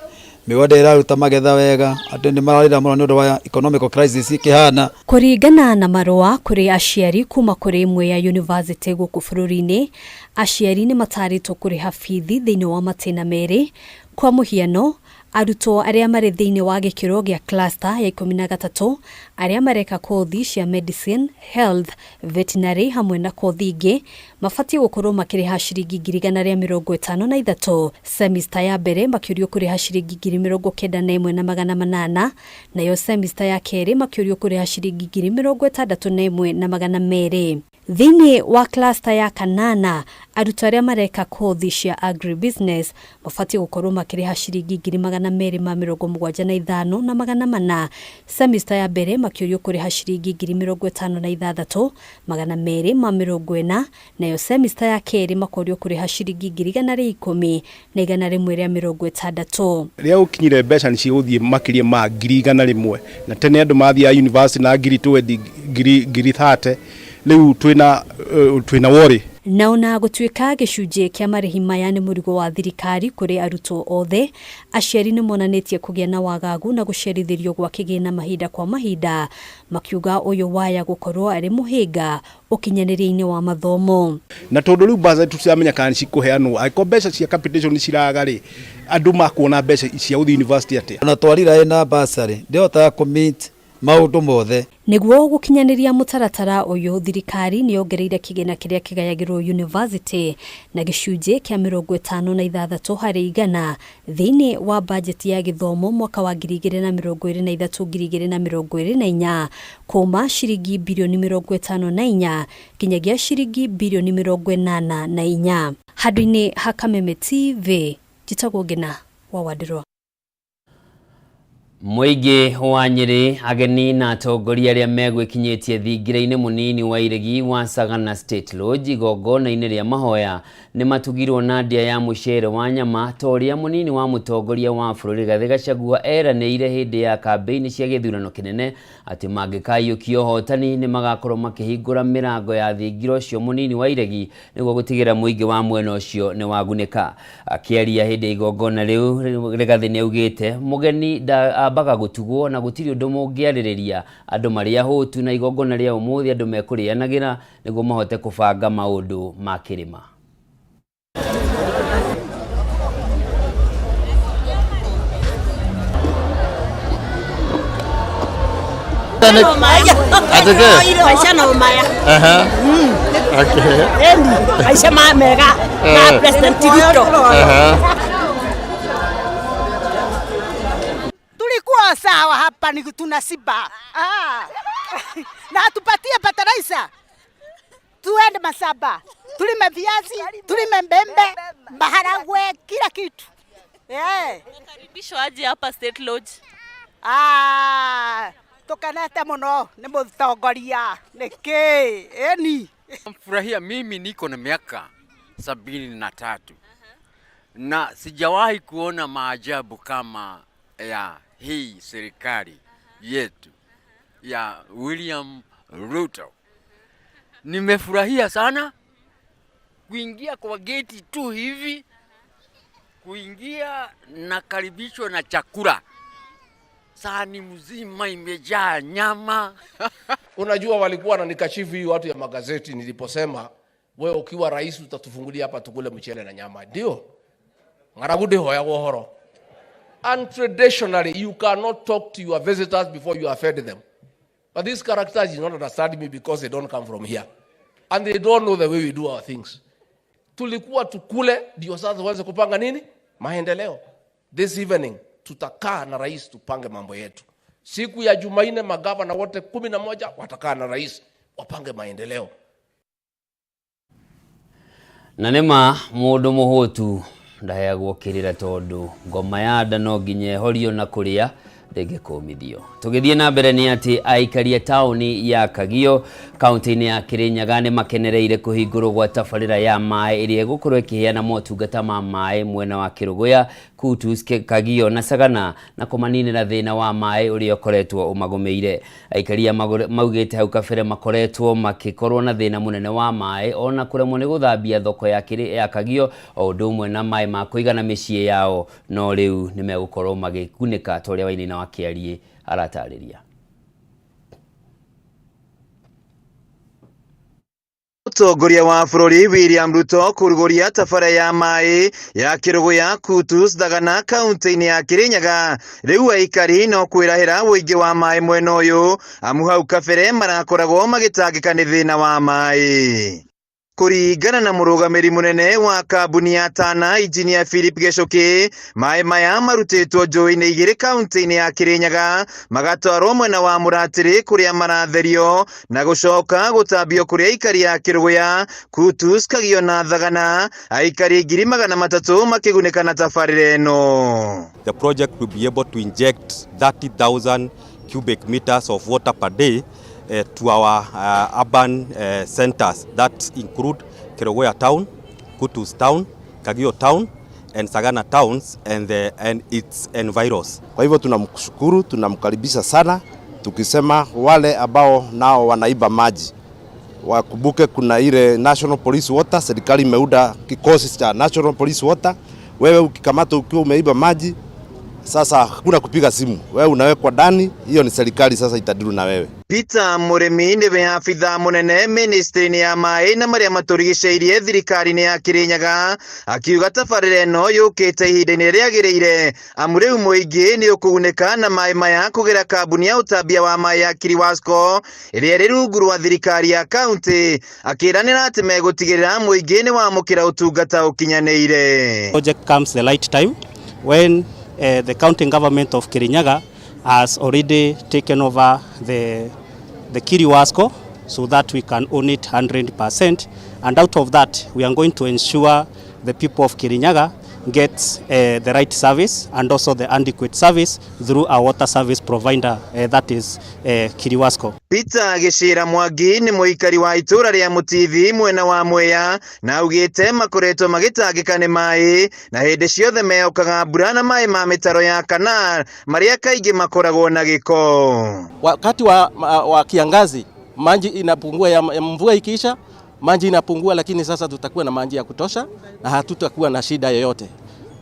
mĩgũnda ĩraruta magetha wega, andũ nĩ mararĩra mũno nĩ ũndũ wa economical crisis ĩkĩhana. Kũringana na marũa kũrĩ aciari kuma kũrĩ ĩmwe ya yunivasĩtĩ gũkũ bũrũri-inĩ, aciari nĩ matarĩtwo kũrĩha bithi thĩinĩ wa matĩna merĩ. Kwa mũhiano, arutwo arĩa marĩ thĩinĩ wa gĩkĩro gĩa cluster ya 13 arĩa mareka kothi cia medicine, health, veterinary hamwe na kothi ingĩ mabatiĩ gũkorwo makĩrĩha ciringi 153,000. Semester ya mbere makĩũrio kũrĩha ciringi 91,800, nayo semester ya kerĩ makĩũrio kũrĩha ciringi 61,200. Thĩinĩ wa cluster ya kanana, arutwo arĩa mareka kothi cia agribusiness mabatiĩ gũkorwo makĩrĩha ciringi 275,400 semester ya mbere, makĩũrio kũrĩha ciringi 56,240, nayo semester ya kerĩ makorio kũrĩha ciringi 110,160. Rĩrĩa gũkinyire mbeca nĩ cigũthiĩ makĩria ma 100,000, na tene andũ mathiaga university na 20,000, 30,000, rĩu twĩna worry. Na ona gũtuĩka gĩcunjĩ kĩa marĩhi maya nĩ mũrigo wa thirikari kũrĩ arutwo othe, aciari nĩ monanĩtie kũgĩa na wagagu na gũcerithĩrio gwa kĩgĩna mahinda kwa mahinda, makiuga ũyũ waya gũkorwo arĩ mũhĩnga ũkinyanĩria-inĩ wa mathomo. Na tondũ rĩu bursary tũtiramenya kana nĩ cikũheanwo, angĩkorwo mbeca cia capitation nĩ ciraga rĩ, andũ makuona mbeca cia gũthiĩ university atĩa? Ona twarira ĩna bursary ndĩhotaga kũ meet maũndũ mothe. Nĩguo gũkinyanĩria mũtaratara ũyũ, thirikari nĩ yongereire kĩgĩna kĩrĩa kĩgayagĩrwo university na gĩcunjĩ kĩa 56% thĩinĩ wa bajeti ya gĩthomo mwaka wa 2023 2024, kuma ciringi birioni 54 nginyagia ciringi birioni 84. Handũ-inĩ ha Kameme TV, njĩtagwo Ngina wa Wandirwa. Mũingĩ wa Nyĩrĩ, ageni na atongoria arĩa megwĩkinyĩtie thingira-inĩ mũnini wa iregi wa Sagana State Lodge igongona-inĩ rĩa mahoya nĩ matugirwo na ndĩa ya mũcere wa nyama ta ũrĩa mũnini wa mũtongoria wa bũrũri Rigathĩ Gachagua eranĩire hĩndĩ ya kambĩini cia gĩthurano kĩnene atĩ mangĩkaiyũkia ũhotani nĩ magakorwo makĩhingũra mĩrango ya thingira ũcio mũnini wa iregi nĩguo gũtigĩrĩra mũingĩ wa mwena ũcio nĩ wagunĩka. Akĩaria hĩndĩ ya igongona rĩu, Rigathĩ nĩ augĩte mũgeni ambaga gũtugwo na gũtirĩ ũndũ mũngĩarĩrĩria andũ marĩ ahũtu, na igongona rĩa ũmũthĩ andũ mekũrĩanagĩra nĩguo mahote kũbanga maũndũ ma kĩrĩma. Maica no maya. Eni maica ma mega ma President Ruto. Tulikuwa sawa hapa ni tunasiba. Na tupatie fertilizer. Tuende masaba. Tulime viazi, tulime mbembe, maharagwe, kila kitu. Karibishwa aje hapa State Lodge? Tukenete muno ni mutongoria niki eni. Mfurahia, mimi niko na miaka 73 na sijawahi kuona maajabu kama ya hii serikali yetu ya William Ruto. Nimefurahia sana kuingia kwa geti tu hivi, kuingia na karibishwa na chakula. Sahani mzima imejaa nyama. Unajua walikuwa wananikashifu hii watu ya magazeti niliposema wewe ukiwa rais utatufungulia hapa tukule mchele na nyama. Ndio. Ng'aragu ndĩhoyagwo ũhoro. And traditionally you cannot talk to your visitors before you have fed them. But these characters do not understand me because they don't come from here. And they don't know the way we do our things. Tulikuwa tukule ndio sasa tuweze kupanga nini? Maendeleo. This evening tutakaa na rais tupange mambo yetu. Siku ya Jumanne magavana wote 11 watakaa na rais wapange maendeleo. Na nĩma mũndũ mũhũtu ndaheagwo kĩrĩra tondũ ngoma ya nda no nginya ĩhorio na kũrĩa ndĩngĩkũmithio. Tũgĩthiĩ na mbere nĩ atĩ aikari a taũni ya Kagio kaunti-inĩ ya Kirinyaga nĩ makenereire kũhingũrwo gwa tabarĩra ya maĩ ĩrĩa ĩgũkorwo ĩkĩheana motungata ma maĩ mwena wa Kĩrũgũya, Kutus, Kagio na Sagana na kũmaninĩra thĩna wa maĩ ũrĩa ũkoretwo ũmagũmĩire. Aikari a maugĩte hau kabere makoretwo makĩkorwo na thĩna mũnene wa maĩ ona kũremwo nĩ gũthambia thoko ya Kagio o ũndũ ũmwe na maĩ ma kũigana mĩciĩ yao, no rĩu nĩ megũkorwo magĩkunĩka ta ũrĩa Wainaina wa Kĩariĩ aratarĩria. Mũtongoria wa bũrũri William Ruto kũrugũria tabarĩra ya maĩ ya Kĩrũgũya, Kutus, Thagana kaunti-inĩ ya Kirinyaga. Rĩu aikari no kwĩrahĩra ũingĩ wa maĩ mwena ũyũ, amu hau kabere marakoragwo magĩtangĩka nĩ thĩna wa maĩ. Kũringana na mũrũgamĩri mũnene wa kambuni ya Tana Engineer Philip Gichuki, maĩ maya marutĩtwo njũĩ-inĩ igĩrĩ kaunti-inĩ ya Kirinyaga magatwarwo mwena wa Mũratĩrĩ kũrĩa maratherio na gũcoka gũtambio kũrĩ aikari a Kĩrũgũya, Kutus, Kagio na Thagana, aikari 300,000 makĩgunĩka na tabarĩra ĩno. The project will be able to inject 30,000 cubic meters of water per day to our urban centers that include Kerugoya town, Kutus town, Kagio town and Sagana towns and its environs. Kwa hivyo tunamshukuru, tunamkaribisha sana, tukisema wale ambao nao wanaiba maji wakumbuke kuna ile National Police Water, serikali imeunda kikosi cha National Police Water. Wewe ukikamata ukiwa umeiba maji, sasa hakuna kupiga simu, wewe unawekwa ndani. Hiyo ni serikali sasa itadilu na wewe. Peter Mũrĩmi nĩwe abithaa mũnene ministry-inĩ ya maĩ na marĩa matũrigicĩirie thirikari-inĩ ya Kirinyaga, akiuga tabarĩra ĩno yũkĩte ihinda-inĩ rĩagĩrĩire amu rĩu mũingĩ nĩ ũkũgunĩka na maĩ maya kũgera kambuni ya ũtambia wa maĩ ya Kiriwasco ĩrĩa ĩrĩ rungu rwa thirikari ya kaunti, akĩranĩra atĩ megũtigĩrĩra mũingĩ nĩ wamũkĩra ũtungata ũkinyanĩire. Project comes the right time when the county government of Kirinyaga has already taken over the Kiriwasco so that we can own it 100%, and out of that we are going to ensure the people of Kirinyaga get the right service and also the adequate service through our water service provider, that is Kiriwasco. Peter Gĩcĩra Mwangi nĩ mũikari wa itũra rĩa Mũtithi mwena wa Mwea na augĩte makoretwo magĩtangĩka nĩ maĩ na hĩndĩ ciothe mehokaga mbura na maĩ ma mĩtaro ya canal marĩa kaingĩ makoragwo na gĩko. Wakati wa kiangazi maji inapungua, ya mvua ikiisha maji inapungua, lakini sasa tutakuwa na maji ya kutosha na hatutakuwa na shida yoyote.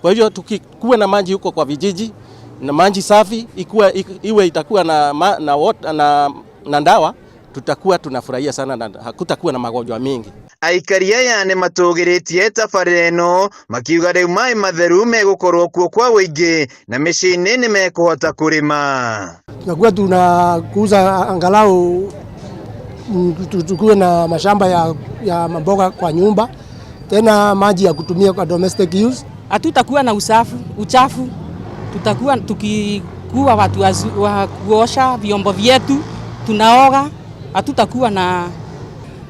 Kwa hivyo tukikuwa na maji huko kwa vijiji na maji safi iwe itakuwa na ndawa, tutakuwa tunafurahia sana na hakutakuwa na magonjwa mengi. Aikari aya nĩ matũgĩrĩtie tabarĩra ĩno makiuga rĩu maĩ matheru megũkorwo kuo kwa ũingĩ na mĩciĩ-inĩ nĩ mekũhota kũrĩma. Tunakuwa tunakuza angalau tukuwe na mashamba ya mboga kwa nyumba, tena maji ya kutumia kwa domestic use. Hatutakuwa na uchafu, tutakuwa tukikuwa watu wa kuosha vyombo vyetu, tunaoga,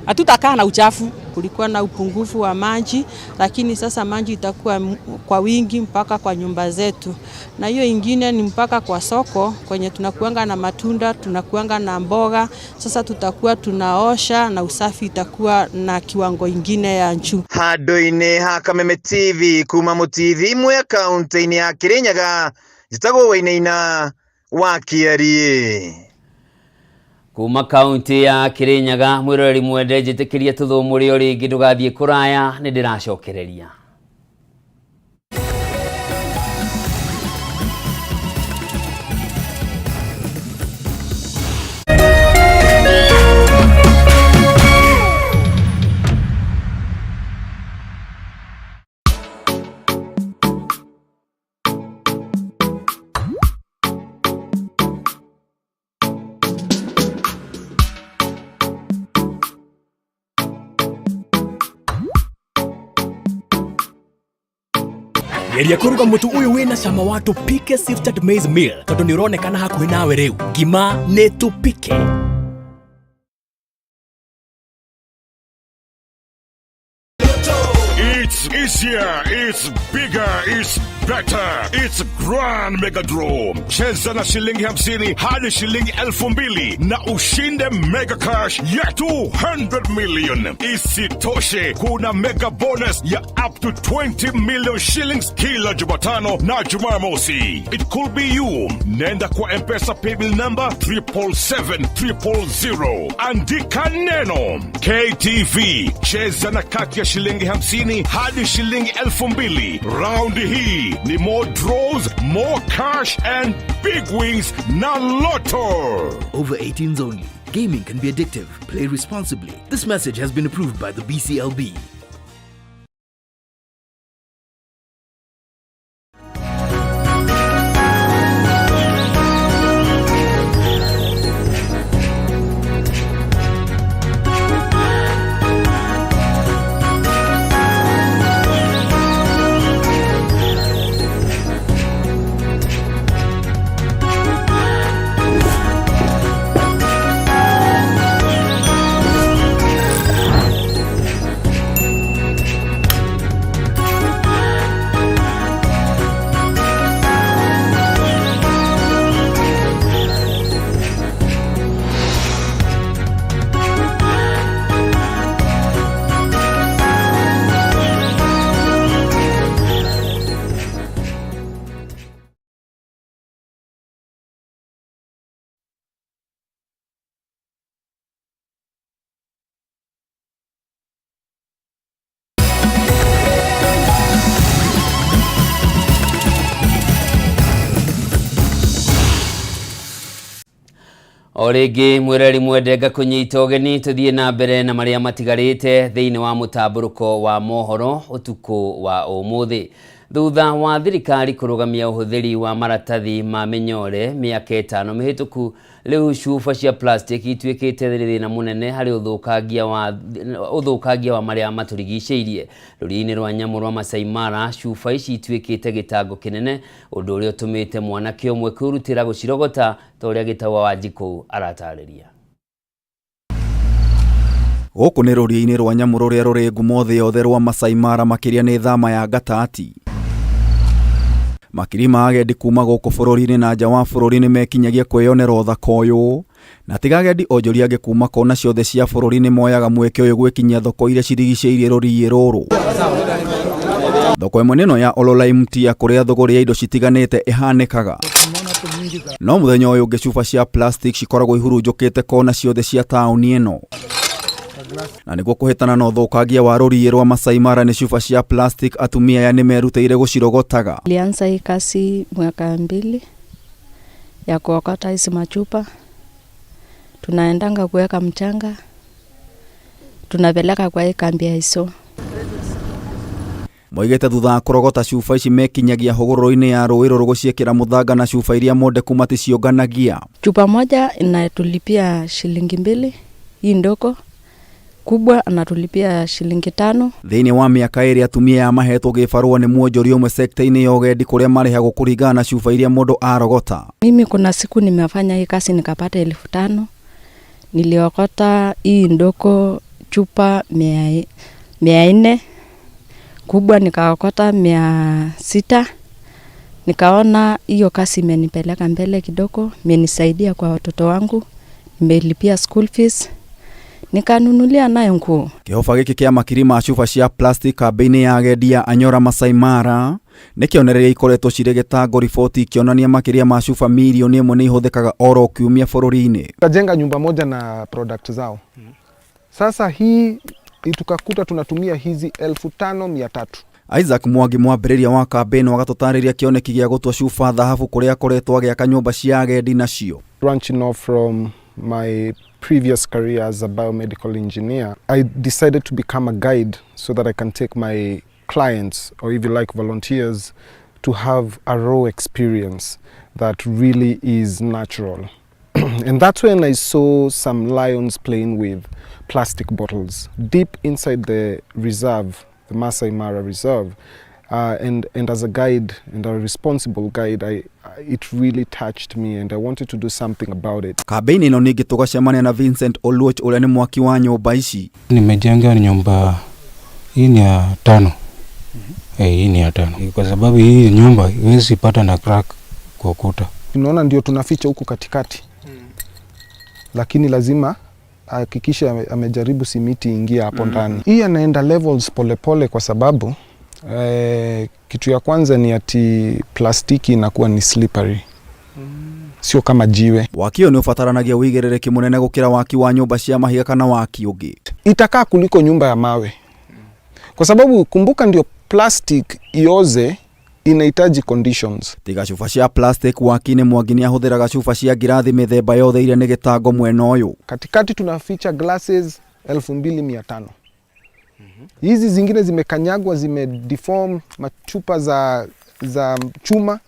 hatutakaa na uchafu. Kulikuwa na upungufu wa maji, lakini sasa maji itakuwa kwa wingi mpaka kwa nyumba zetu. Na hiyo ingine ni mpaka kwa soko kwenye tunakuanga na matunda, tunakuanga na mboga. Sasa tutakuwa tunaosha na usafi itakuwa na kiwango ingine ya juu. Handũ-inĩ ha Kameme TV kuma Mũtithi Mwea kaunti-inĩ ya Kirinyaga, njĩtagwo Wainaina wa Kĩariĩ. Kuma kaunti ya Kirinyaga mwiroreri mwende njĩtĩkĩrie tũthũmũre o rĩngĩ ndũgathiĩ kũraya nĩ ndĩracokereria. Geria kũruga mũtu ũyũ wĩna cama wa Tupike Sifted Maize Meal tondũ nĩ ũronekana hakuhĩ nawe rĩu. Ngima nĩ Tupike. It's easier, it's bigger, it's better. It's Grand Mega Draw. Cheza na shilingi 50 hadi shilingi 2,000 na ushinde mega cash ya 200 million. Isitoshe, kuna mega bonus ya up to 20 million shillings kila Jumatano na Jumamosi. It could be you. Nenda kwa M-Pesa paybill number 777 000. Andika neno KTV. Cheza na kati ya shilingi 50 hadi shilingi 2,000. Round hii ni more draws, more cash and big wins na Lotto. Over 18s only. Gaming can be addictive. Play responsibly. This message has been approved by the BCLB. O rĩngĩ mwĩrori mwende ngakũnyita ũgeni tũthiĩ na mbere na marĩa matigarĩte thĩinĩ wa mũtambũrũko wa mohoro ũtukũ wa ũmũthĩ. Thutha wa thirikari kũrũgamia ũhũthĩri wa maratathi ma mĩnyore mĩaka 5 mĩhĩtũku, rĩu cuba cia plastic ituĩkĩte thĩna mũnene harĩ ũthũkangia wa marĩa matũrigicĩirie. Rũriĩ-inĩ rwa nyamũ rwa Masai Mara, cuba ici ituĩkĩte gĩtango kĩnene, ũndũ ũrĩa ũtũmĩte mwanake ũmwe kwĩrutĩra gũcirogota ta ũrĩa Gĩtaũ wa Wanjikũ aratarĩria. Gũkũ nĩ rũriĩ-inĩ rwa nyamũ rũrĩa rũrĩ ngumo thĩ yothe rwa Masai Mara, makĩria nĩ thama ya Ngatati. Makiri ma agendi kuma gũkũ bũrũri-inĩ na nja wa bũrũri nĩ mekinyagia kwĩyonera ũthaka ũyũ, na tiga agendi onjoria angĩ kuma kona ciothe cia bũrũri nĩ moyaga mweke ũyũ gwĩkinyia thoko iria cirigicĩirie rũriĩ rũrũ. Thoko ĩmwe nĩ ĩno ya Ololaimtia kũrĩa thũgũrĩ ya indo citiganĩte ĩhanĩkaga. No mũthenya ũyũ ũngĩ cuba cia plastic cikoragwo ihurunjũkĩte kona ciothe cia taũni ĩno. Na nĩguo kũhĩtana na ũthũkangia wa rũriĩ rwa Masai Mara nĩ cuba cia plastic, atumia aya nĩ merutĩire gũcirogotaga. Nilianza hii kazi mwaka 2 ya kuokota hizi machupa. Tunaendanga kuweka mchanga, tunapeleka kwa hii kambi ya ISO. Moigĩte thutha wa kũrogota cuba ici mekinyagia hũgũrũrũ-inĩ ya rũĩ rũrũ gũciĩkĩra mũthanga na cuba iria mondeku maticiũnganagia. Chupa moja inatulipia shilingi 2, hii ndogo kubwa anatulipia shilingi 5. Thĩinĩ wa mĩaka 2 atumia aya mahetwo gĩbarũa nĩ mwonjoria ũmwe sekta-inĩ ya ũgendi kũrĩa marĩhagwo kũringana na cuba iria mũndũ arogota. Mimi kuna siku nimefanya hii kazi nikapata 5,000. Niliokota hii ndogo chupa 400, kubwa nikaokota 600. Nikaona hiyo kazi imenipeleka mbele kidogo, imenisaidia kwa watoto wangu, nimelipia school fees, nikanunulia nayo nguo. Kĩhoba gĩkĩ kĩa makiri ma cuba cia plastic kambĩ-inĩ ya agendi ya Anyora Masai Mara nĩ kĩonereria ikoretwo cirĩ gĩtango, riboti ikĩonania makĩria ma cuba mirioni 1 nĩ ihũthĩkaga oro kiumia bũrũri-inĩ. Tukajenga nyumba moja na product zao. Sasa hii tukakuta tunatumia hizi 5,300. Isaac Mwangi mwambĩrĩria wa kambĩ ĩno agatũtarĩria kĩoneki gĩa gũtua cuba thahabu kũrĩa akoretwo agĩaka nyũmba cia agendi nacio. Branching off from my previous career as a biomedical engineer, I decided to become a guide so that I can take my clients, or if you like volunteers, to have a raw experience that really is natural. And that's when I saw some lions playing with plastic bottles deep inside the reserve, the Masai Mara Reserve. And as a guide and a responsible guide, it really touched me and I wanted to do something about it. Kambĩ-inĩ ĩno ningĩ tũgacemania na Vincent Oluoch ũrĩa nĩ mwaki wa nyũmba ici. Nimejenga nyumba hii ni ya 5. Hii ni ya 5. Kwa sababu hii nyumba huwezi pata na crack kwa ukuta. Tunaona ndio tunaficha huku katikati. Lakini lazima ahakikishe amejaribu simiti ingia hapo ndani. Hii anaenda levels polepole kwa sababu kitu ya kwanza ni ati plastiki inakuwa ni slippery. Sio kama jiwe. Waki ũyũ nĩ ũbataranagia ũigĩrĩrĩki mũnene gũkĩra waki wa nyũmba cia mahiga kana waki ũngĩ. Itakaa kuliko nyumba ya mawe. Kwa sababu kumbuka ndio plastic ioze inahitaji conditions. Tiga cuba cia plastic waki-inĩ Mwangi nĩ ahũthĩraga cuba cia ngirathi mĩthemba yothe iria nĩ gĩtango mwena ũyũ. Katikati tunaficha glasses 2500. Hizi zingine zimekanyagwa, zimedeform, machupa za chuma.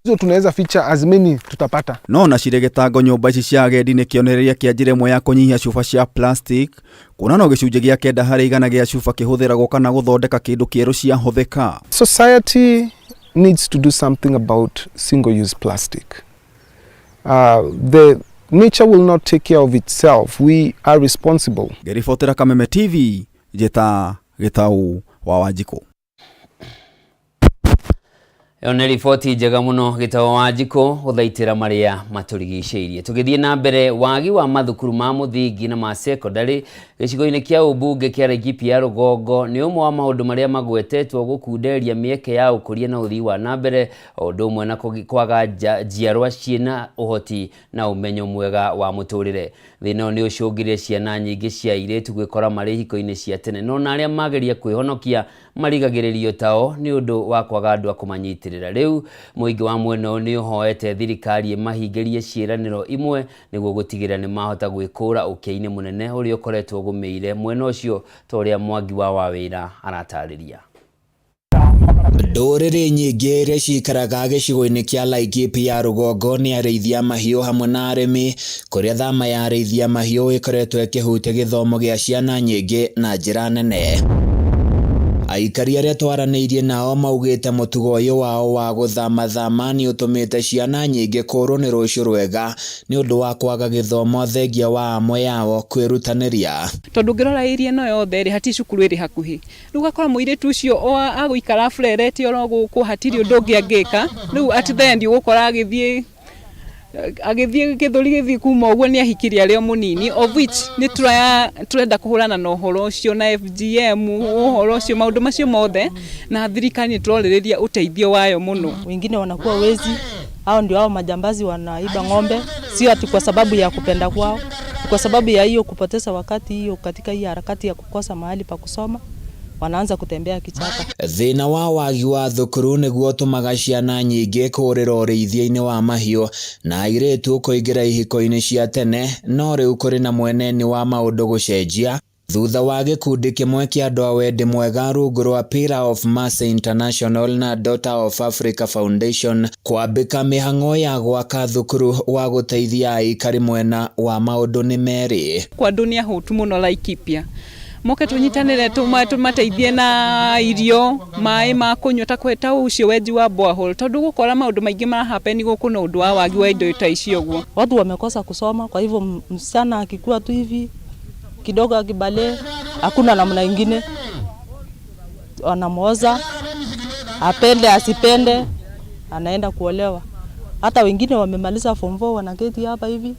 Hizo tunaweza ficha as many tutapata. No na cirĩ gĩtango nyũmba ici cia agendi nĩ kĩonereria kĩa njĩra ĩmwe ya kũnyihia cuba cia plastic, kuona no gĩcunjĩ gĩa 9 harĩ igana gĩa cuba kĩhũthĩragwo kana gũthondeka kĩndũ kĩerũ ciahũthĩka. Society needs to do something about single-use plastic. The nature will not take care of itself. We are responsible. Ngĩribotera Kameme TV, njĩta Gĩtaũ wa Wanjikũ. Ĩyo nĩ riboti njega mũno Gĩtaũ wa Wanjikũ gũthaitĩra marĩa matũrigicĩirie. Tũgĩthiĩ na mbere, wagi wa mathukuru ma mũthingi na ma secondary gĩcigo-inĩ kĩa ũmbunge kĩa Laikipia Rũgongo nĩ ũmwe wa maũndũ marĩa magwetetwo gũkunderia mĩeke ya ũkũria na ũthii wa na mbere, o ũndũ ũmwe na kwaga njiarwa ciĩna ũhoti na ũmenyo mwega wa mũtũrĩre. Thĩna ũyũ nĩ ũcũngĩrĩrie ciana nyingĩ cia airĩtu gwĩkora marĩ ihiko-inĩ cia tene, no na arĩa mageria kwĩhonokia marigagĩrĩrio tao nĩ ũndũ wa kwaga andũ a kũmanyitĩrĩra. kwĩnyitĩrĩra. Rĩu mũingĩ wa mwena ũyũ nĩ ũhoete thirikari ĩmahingĩrie ciĩranĩro imwe nĩguo gũtigĩrĩra nĩ mahota gwĩkũra ũkĩa-inĩ mũnene ũrĩa ũkoretwo ũgũmĩire mwena ũcio ta ũrĩa Mwangi wa Wawĩra aratarĩria. Ndũrĩrĩ nyingĩ iria cikaraga gĩcigo-inĩ kĩa Laikipia rũgongo nĩ arĩithia mahiũ hamwe na arĩmi, kũrĩa thama ya arĩithia mahiũ ĩkoretwo ĩkĩhutia gĩthomo gĩa ciana nyingĩ na njĩra nene. Aikari arĩa twaranĩirie nao maugĩte mũtugo ũyũ wao wa gũthamathama nĩ ũtũmĩte ciana nyingĩ kũrwo nĩ rũciũ rwega nĩ ũndũ wa kwaga gĩthomo thengia wa amwe yao kwĩrutanĩria. Tondũ ũngĩrora area ĩno yothe rĩ, hatirĩ cukuru ĩrĩ hakuhĩ. Rĩu ũgakora mũirĩtu ũcio agũikara aburerete oro gũkũ, hatirĩ ũndũ ũngĩ angĩka. Rĩu at the end ũgũkora agĩthiĩ gĩthũri gĩthiĩ kuma ũguo nĩ ahikire arĩ o mũnini, of which nĩ tũrenda kũhũrana na ũhoro ũcio na FGM, ũhoro ũcio, maũndũ macio mothe, na thirikari nĩ tũrorĩrĩria ũteithio wayo mũno. Wengine wanakuwa wezi, hao ndio hao majambazi wanaiba ng'ombe, sio ati kwa sababu ya kupenda kwao, kwa sababu ya hiyo kupoteza wakati hiyo katika hii harakati ya kukosa mahali pa kusoma, wanaanza kutembea kichaka. Thĩna wa wagi wa thukuru nĩguo ũtũmaga ciana nyingĩ kũũrĩra ũrĩithia-inĩ wa mahiũ na airĩtu kũingĩra ihiko-inĩ cia tene, no rĩu kũrĩ na mweneni wa maũndũ gũcenjia thutha wa gĩkundi kĩmwe kĩa andũ a wendi mwega rungu rwa Pillar of Mercy International na Daughter of Africa Foundation kwambĩka mĩhang'o ya gwaka thukuru wa gũteithia aikari mwena wa maũndũ nĩ merĩ. Kwa andũ nĩ ahũtu mũno Laikipia, moke tũnyitanĩre tũmateithie na irio, maĩ ma kũnyua, ta ta ũcio wenji wa borehole, tondũ gũkora maũndũ maingĩ marahappen gũkũ na ũndũ wa wagi wa indo ta icio ũguo. Watu wamekosa kusoma, kwa hivyo msichana akikua tu hivi kidogo akibale, hakuna namna ingine, wanamuoza, apende asipende, anaenda kuolewa. Hata wengine wamemaliza form 4 wanaketi hapa hivi,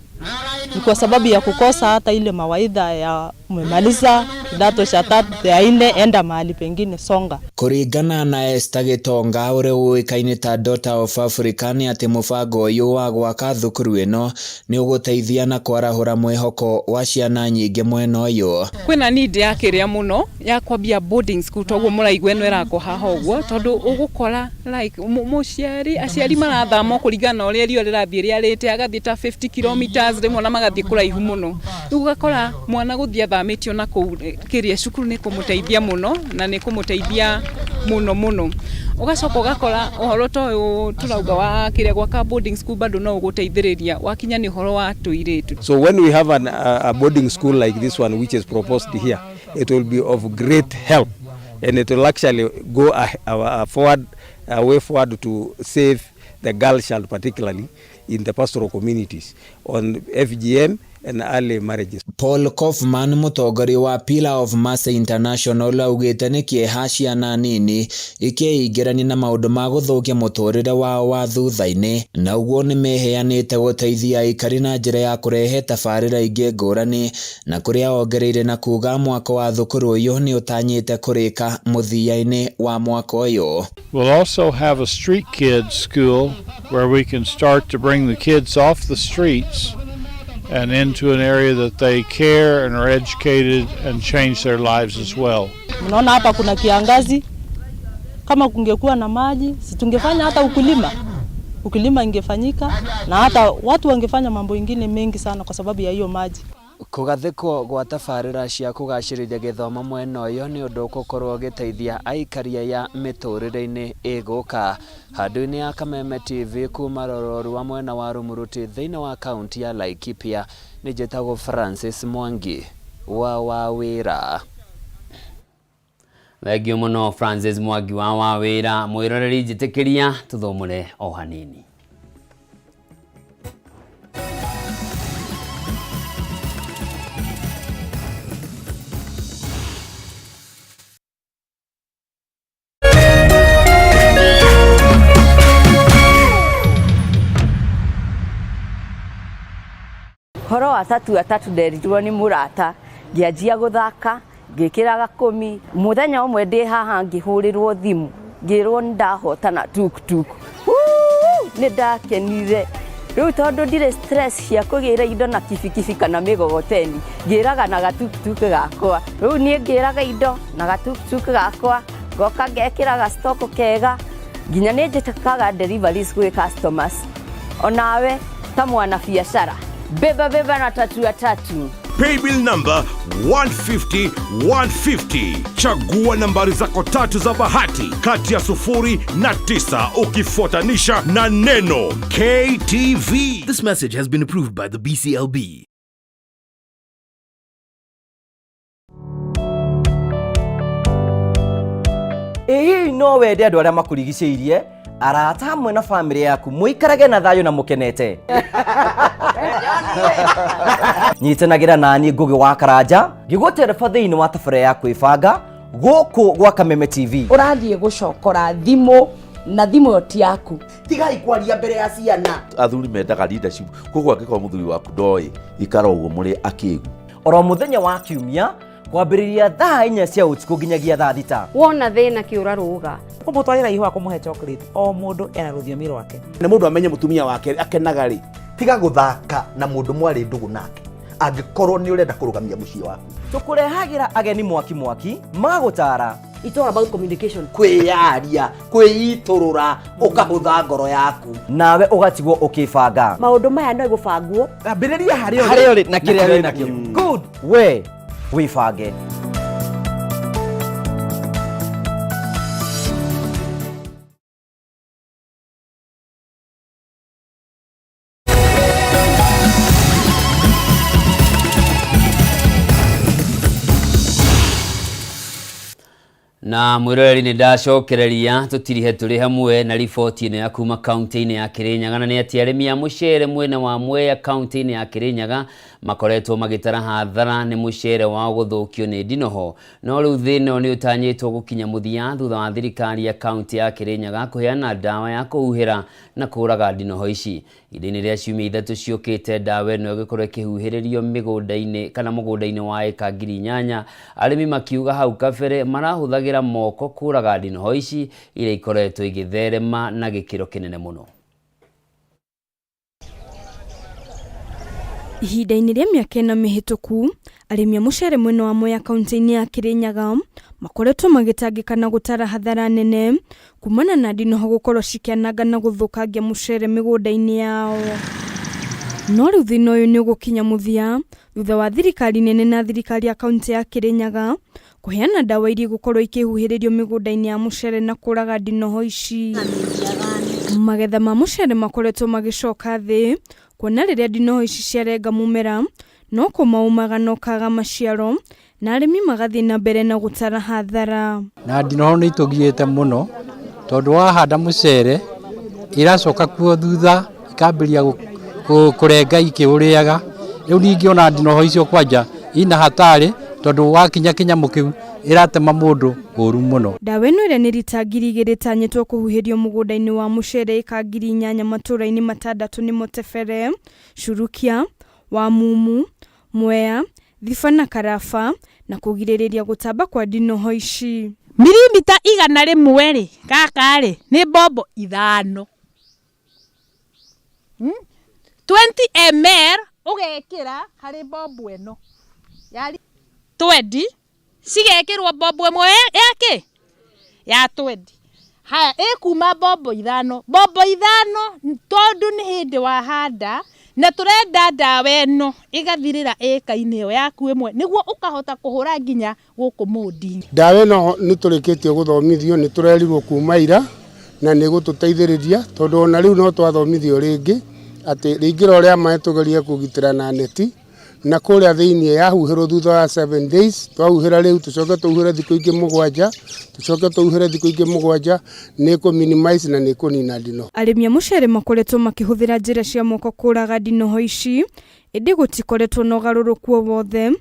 ni kwa sababu ya kukosa hata ile mawaidha ya umemaliza kidato cha tatu ya nne, enda mahali pengine, songa. Kũringana na Esther Gitonga ũrĩa ũĩkaine ta Daughter of Africa nĩ atĩ mũbango ũyũ wa gwaka thukuru ĩno nĩ ũgũteithia na kwarahũra mwĩhoko wa ciana nyingĩ mwena ũyũ. Kwĩna need ya kĩrĩa mũno ya kwambia boarding school, toguo mũraigua ĩno ĩrakwo haha ũguo, tondũ ũgũkora like mũciari, aciari marathama kũringana na ũrĩa riũa rĩrathiĩ rĩarĩte, agathiĩ ta 50 kilometers rĩmwe na magathiĩ kũraihu mũno. Rĩu ũgakora mwana gũthiĩ athamĩtio na kũu kĩrĩa cukuru nĩ kũmũteithia mũno na nĩ kũmũteithia mũno mũno. Ũgacoka ũgakora ũhoro ta ũyũ tũrauga wa kĩrĩa gwaka boarding school bado no ũgũteithĩrĩria wakinya nĩ ũhoro wa tũirĩtu. So when we have a boarding school like this one which is proposed here, it will be of great help and it will actually go a forward, a way forward to save the girl child, particularly in the pastoral communities, on FGM and early marriages. Paul Kaufman mũtongoria wa Pillar of Mercy International augĩte nĩ kĩeha ciana nini ikĩingĩrania na maũndũ ma gũthũkia mũtũrĩre wao wa thutha-inĩ, na ũguo nĩ meheanĩte gũteithia aikari na njĩra ya kũrehe tabarĩra ingĩ ngũrani, na kũrĩa ongereire na kuga mwako wa thukuru ũyũ nĩ ũtanyĩte kũrĩka mũthia-inĩ wa mwaka ũyũ. We'll also have a street kids school where we can start to bring the kids off the streets and into an area that they care and are educated and change their lives as well. Mnaona hapa kuna kiangazi, kama kungekuwa na maji si tungefanya hata ukulima. Ukulima ingefanyika na hata watu wangefanya mambo ingine mengi sana kwa sababu ya hiyo maji. Kũgathĩkwo gwa tabarĩra cia kũgacĩrithia gĩthomo mwena ũyũ nĩ ũndũ ũgũkorwo ũgĩteithia aikari aya mĩtũrĩre-inĩ ĩgũka. Handũ-inĩ ya Kameme TV kuma Rororua wa mwena wa Rumuruti thĩinĩ wa kaunti ya Laikipia nĩ njĩtagwo Francis Mwangi wa Wawĩra. Thengiũ mũno Francis Mwangi wa Wawĩra. Mwĩroreri njĩtĩkĩria tũthomore o hanini. Horo wa tatu atatu nderirwo nĩ mũrata, ngĩanjia gũthaka, ngĩkĩra gakũmi. Mũthenya ũmwe ndĩ haha ngĩhũrĩrwo thimũ, ngĩrwo nĩ ndahotana tuktuk. Nĩ ndakenire. Rĩu tondũ ndirĩ stress cia kũgĩra indo na kibikibi kana mĩgogoteni, ngĩraga na gatuktuk gakwa. Rĩu niĩ ngĩraga indo na gatuktuk gakwa, ngoka ngekĩra gastoko kega, Nginya nĩ njĩkaga deliveries gwĩ customers. Onawe ta mwana biacara, beba beba na tatu ya tatu. Paybill number 150 150. Chagua nambari zako tatu za bahati kati ya sufuri na tisa ukifuatanisha na neno KTV. This message has been approved by the BCLB. Ĩ hihi no wende andũ arĩa makũrigicĩirie, arata hamwe na bamĩrĩ yaku mũikarage na thayũ na mũkenete? Nyitanagĩra naniĩ Ngũgĩ wa Karanja ngĩgũtereba thĩinĩ wa tabarĩra ya kwĩbanga gũkũ gwa Kameme TV. Ũrathiĩ gũcokora thimũ na thimũ ĩyo ti yaku. Tigai kwaria mbere ya ciana. Athuri mendaga leadership, koguo angĩkorwo mũthuri waku ndoĩ, ikara ũguo mũrĩ akĩgu. Oro mũthenya wa kiumia kwambĩrĩria thaa inya cia ũtukũ nginyagia thaa thita. Wona thĩna kĩũra rũga. Kũmũtwarĩra ihũa kũmũhe chocolate, o mũndũ ena rũthiomi rwake. Nĩ mũndũ amenye mũtumia wake akenaga rĩ. Tiga gũthaka na mũndũ mwarĩ ndũgũ nake angĩkorwo nĩ ũrenda kũrũgamia mũciĩ waku. Tũkũrehagĩra ageni mwaki mwaki magũtara. It's all about communication. Kwĩyaria, kwĩitũrũra, ũkahũtha ngoro yaku. Nawe ũgatigwo ũkĩbanga. Maũndũ maya no gũbangwo. Ambĩrĩria harĩa ũrĩ. Harĩa ũrĩ na kĩrĩa wĩ nakĩo. Good. We wĩbange. Na mwĩroreri nĩ ndacokereria tũtirihe tũrĩ hamwe na riboti ĩno ya kuma kaunti-inĩ ya Kĩrĩnyaga, na nĩ atĩ arĩmi a mũcere mwena wa Mwea kaunti-inĩ ya Kĩrĩnyaga makoretwo magĩtara hathara nĩ mũcere wao gũthũkio nĩ ndinoho. No rĩu thĩna ũyũ nĩ ũtanyĩtwo gũkinya mũthia thutha wa thirikari ya kaunti ya Kĩrĩnyaga kũheana ndawa ya kũhuhĩra na kũũraga ndinoho ici. Ihinda-inĩ rĩa ciumia ithatũ ciũkĩte, ndawa ĩno ĩgĩkorwo ĩkĩhuhĩrĩrio mĩgũnda-inĩ kana mũgũnda-inĩ wa ĩka 8,000, arĩmi makiuga hau kabere marahũthagĩra moko kũũraga ndinoho ici iria ikoretwo igĩtherema na gĩkĩro kĩnene mũno. Ihinda-inĩ rĩa mĩaka ĩna mĩhĩtũku, arĩmi a mũcere mwena wa Mwea kaunti-inĩ ya Kĩrĩnyaga makoretwo magĩtangĩka na gũtara hathara nene kumana na ndinoho gũkorwo cikĩananga na gũthũkangia mũcere mĩgũnda-inĩ yao. No rĩu thĩna ũyũ nĩ ũgũkinya mũthia thutha wa thirikari nene na thirikari ya kaunti ya Kĩrĩnyaga kũheana ndawa iria igũkorwo ikĩhuhĩrĩrio mĩgũnda-inĩ ya mũcere na kũraga ndinoho ici. Magetha ma mũcere makoretwo magĩcoka thĩ kuona rĩrĩa ndinoho ici ciarenga mũmera no kũmaumaga na ũkaga maciaro na arĩmi magathiĩ na mbere na gũtara hathara. Na ndinoho nĩ itũgiĩte mũno tondũ wahanda mũcere iracoka kuo thutha ikambĩrĩria kũrenga ikĩũrĩaga. Rĩu ningĩ ona ndinoho icio kwanja ina hatari tondũ wakinya kĩnyamũ kĩu ĩratema mũndũ ũru mũno. Ndawa ĩno ĩrĩa nĩ rita 2,000 ĩtanyĩtwo kũhuhĩrio mũgũnda-inĩ wa mũcere ĩka 8,000 matũũra-inĩ matandatũ nĩmo Tebere, Shurukia, Wamumu, Mwea, Thiba na Karaba na kũgirĩrĩria gũtamba kwa ndinoho ici. Mirimita igana rĩmwe rĩ, gaka rĩ, nĩ mbombo ithano. 20 ml ũgekĩra harĩ mbombo ĩno. Ya 20 cigekĩrwo mbombo ĩmwe ya kĩ? Ya 20. Haya, ĩkuma mbombo ithano. Mbombo ithano tondũ nĩ hĩndĩ wahanda na tũrenda ndawa ĩno ĩgathirĩra ĩka-inĩ ĩyo yaku ĩmwe nĩguo ũkahota kũhũra nginya gũkũ mũndi. Ndawa ĩno nĩ tũrĩkĩtie gũthomithio, nĩ tũrerirwo kuma ira na nĩ gũtũteithĩrĩria tondũ ona rĩu no twathomithio rĩngĩ atĩ rĩingĩra ũrĩa maĩ tũgerie kũgitĩra na neti na kũrĩa thĩinĩ yahuhĩrwo thutha wa 7 days, twahuhĩra rĩu tũcoke tũhuhĩre thikũ ingĩ mũgwanja, tũcoke tũhuhĩre thikũ ingĩ mũgwanja, nĩ kũ minimize na nĩ kũnina ndinoho. Arĩmi a mũcere makoretwo makĩhũthĩra njĩra cia moko kũraga ndinoho ici, ĩndĩ gũtikoretwo na ũgarũrũku o wothe,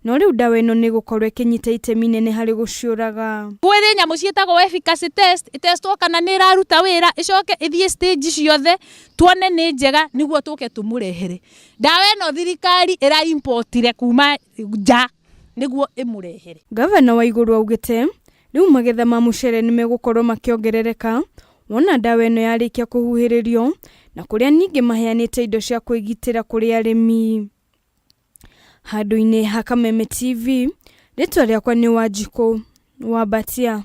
no rĩu ndawa ĩno nĩ ĩgũkorwo ĩkĩnyita itemi inene harĩ gũciũraga. Kwĩrĩ nyamũ ciĩtagwo efficacy test, ĩtestwo kana nĩ ĩraruta wĩra, ĩcoke ĩthiĩ stage ciothe, tuone nĩ njega nĩguo tũke tũmũrehere. Ndawa ĩno thirikari ĩra importire kuma nja nĩguo ĩmũrehere. Gavana wa Igũrũ augĩte rĩu magetha ma mũcere nĩ megũkorwo makĩongerereka wona ndawa ĩno yarĩkia kũhuhĩrĩrio na kũrĩa ningĩ maheanĩte indo cia kwĩgitĩra kũrĩ arĩmi. Handũ-inĩ ha Kameme TV, rĩtwa rĩakwa nĩ Wanjikũ wa Mbatia.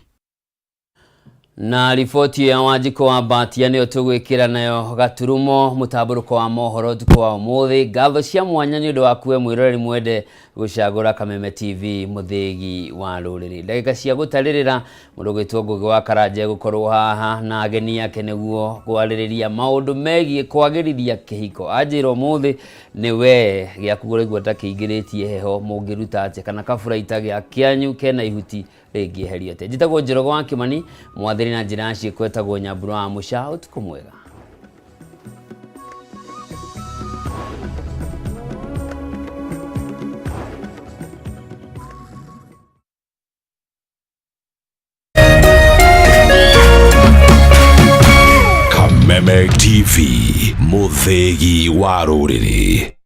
Na riboti ya Wanjikũ wa Mbatia nĩyo tũgwĩkĩra nayo gaturumo mũtambũrũko wa mohoro ũtukũ wa ũmũthĩ. Ngatho cia mwanya nĩ ũndũ wa kuwe mwĩroreri mwende gũcagũra Kameme TV mũthĩgi wa rũrĩrĩ. Ndagĩka cia gũtarĩrĩra mũndũ gwĩtwo Ngũgĩ wa Karanja gũkorwo haha na ageni ake nĩguo kwarĩrĩria maũndũ megiĩ kwagĩrithia kĩhiko. Anjĩra ũmũthĩ nĩ we gĩaku ũraigua ta kĩingĩrĩtie heho mũngĩruta atĩa kana kaburaita gĩa kĩanyu kena ihuti rĩngĩeherio atĩa. Njĩtagwo Njoroge wa Kĩmani, mwathĩri na njĩra ya ciĩko etagwo Nyambura wa Mũca. Ũtukũ mwega. Kameme TV, mũthĩgi wa rũrĩrĩ.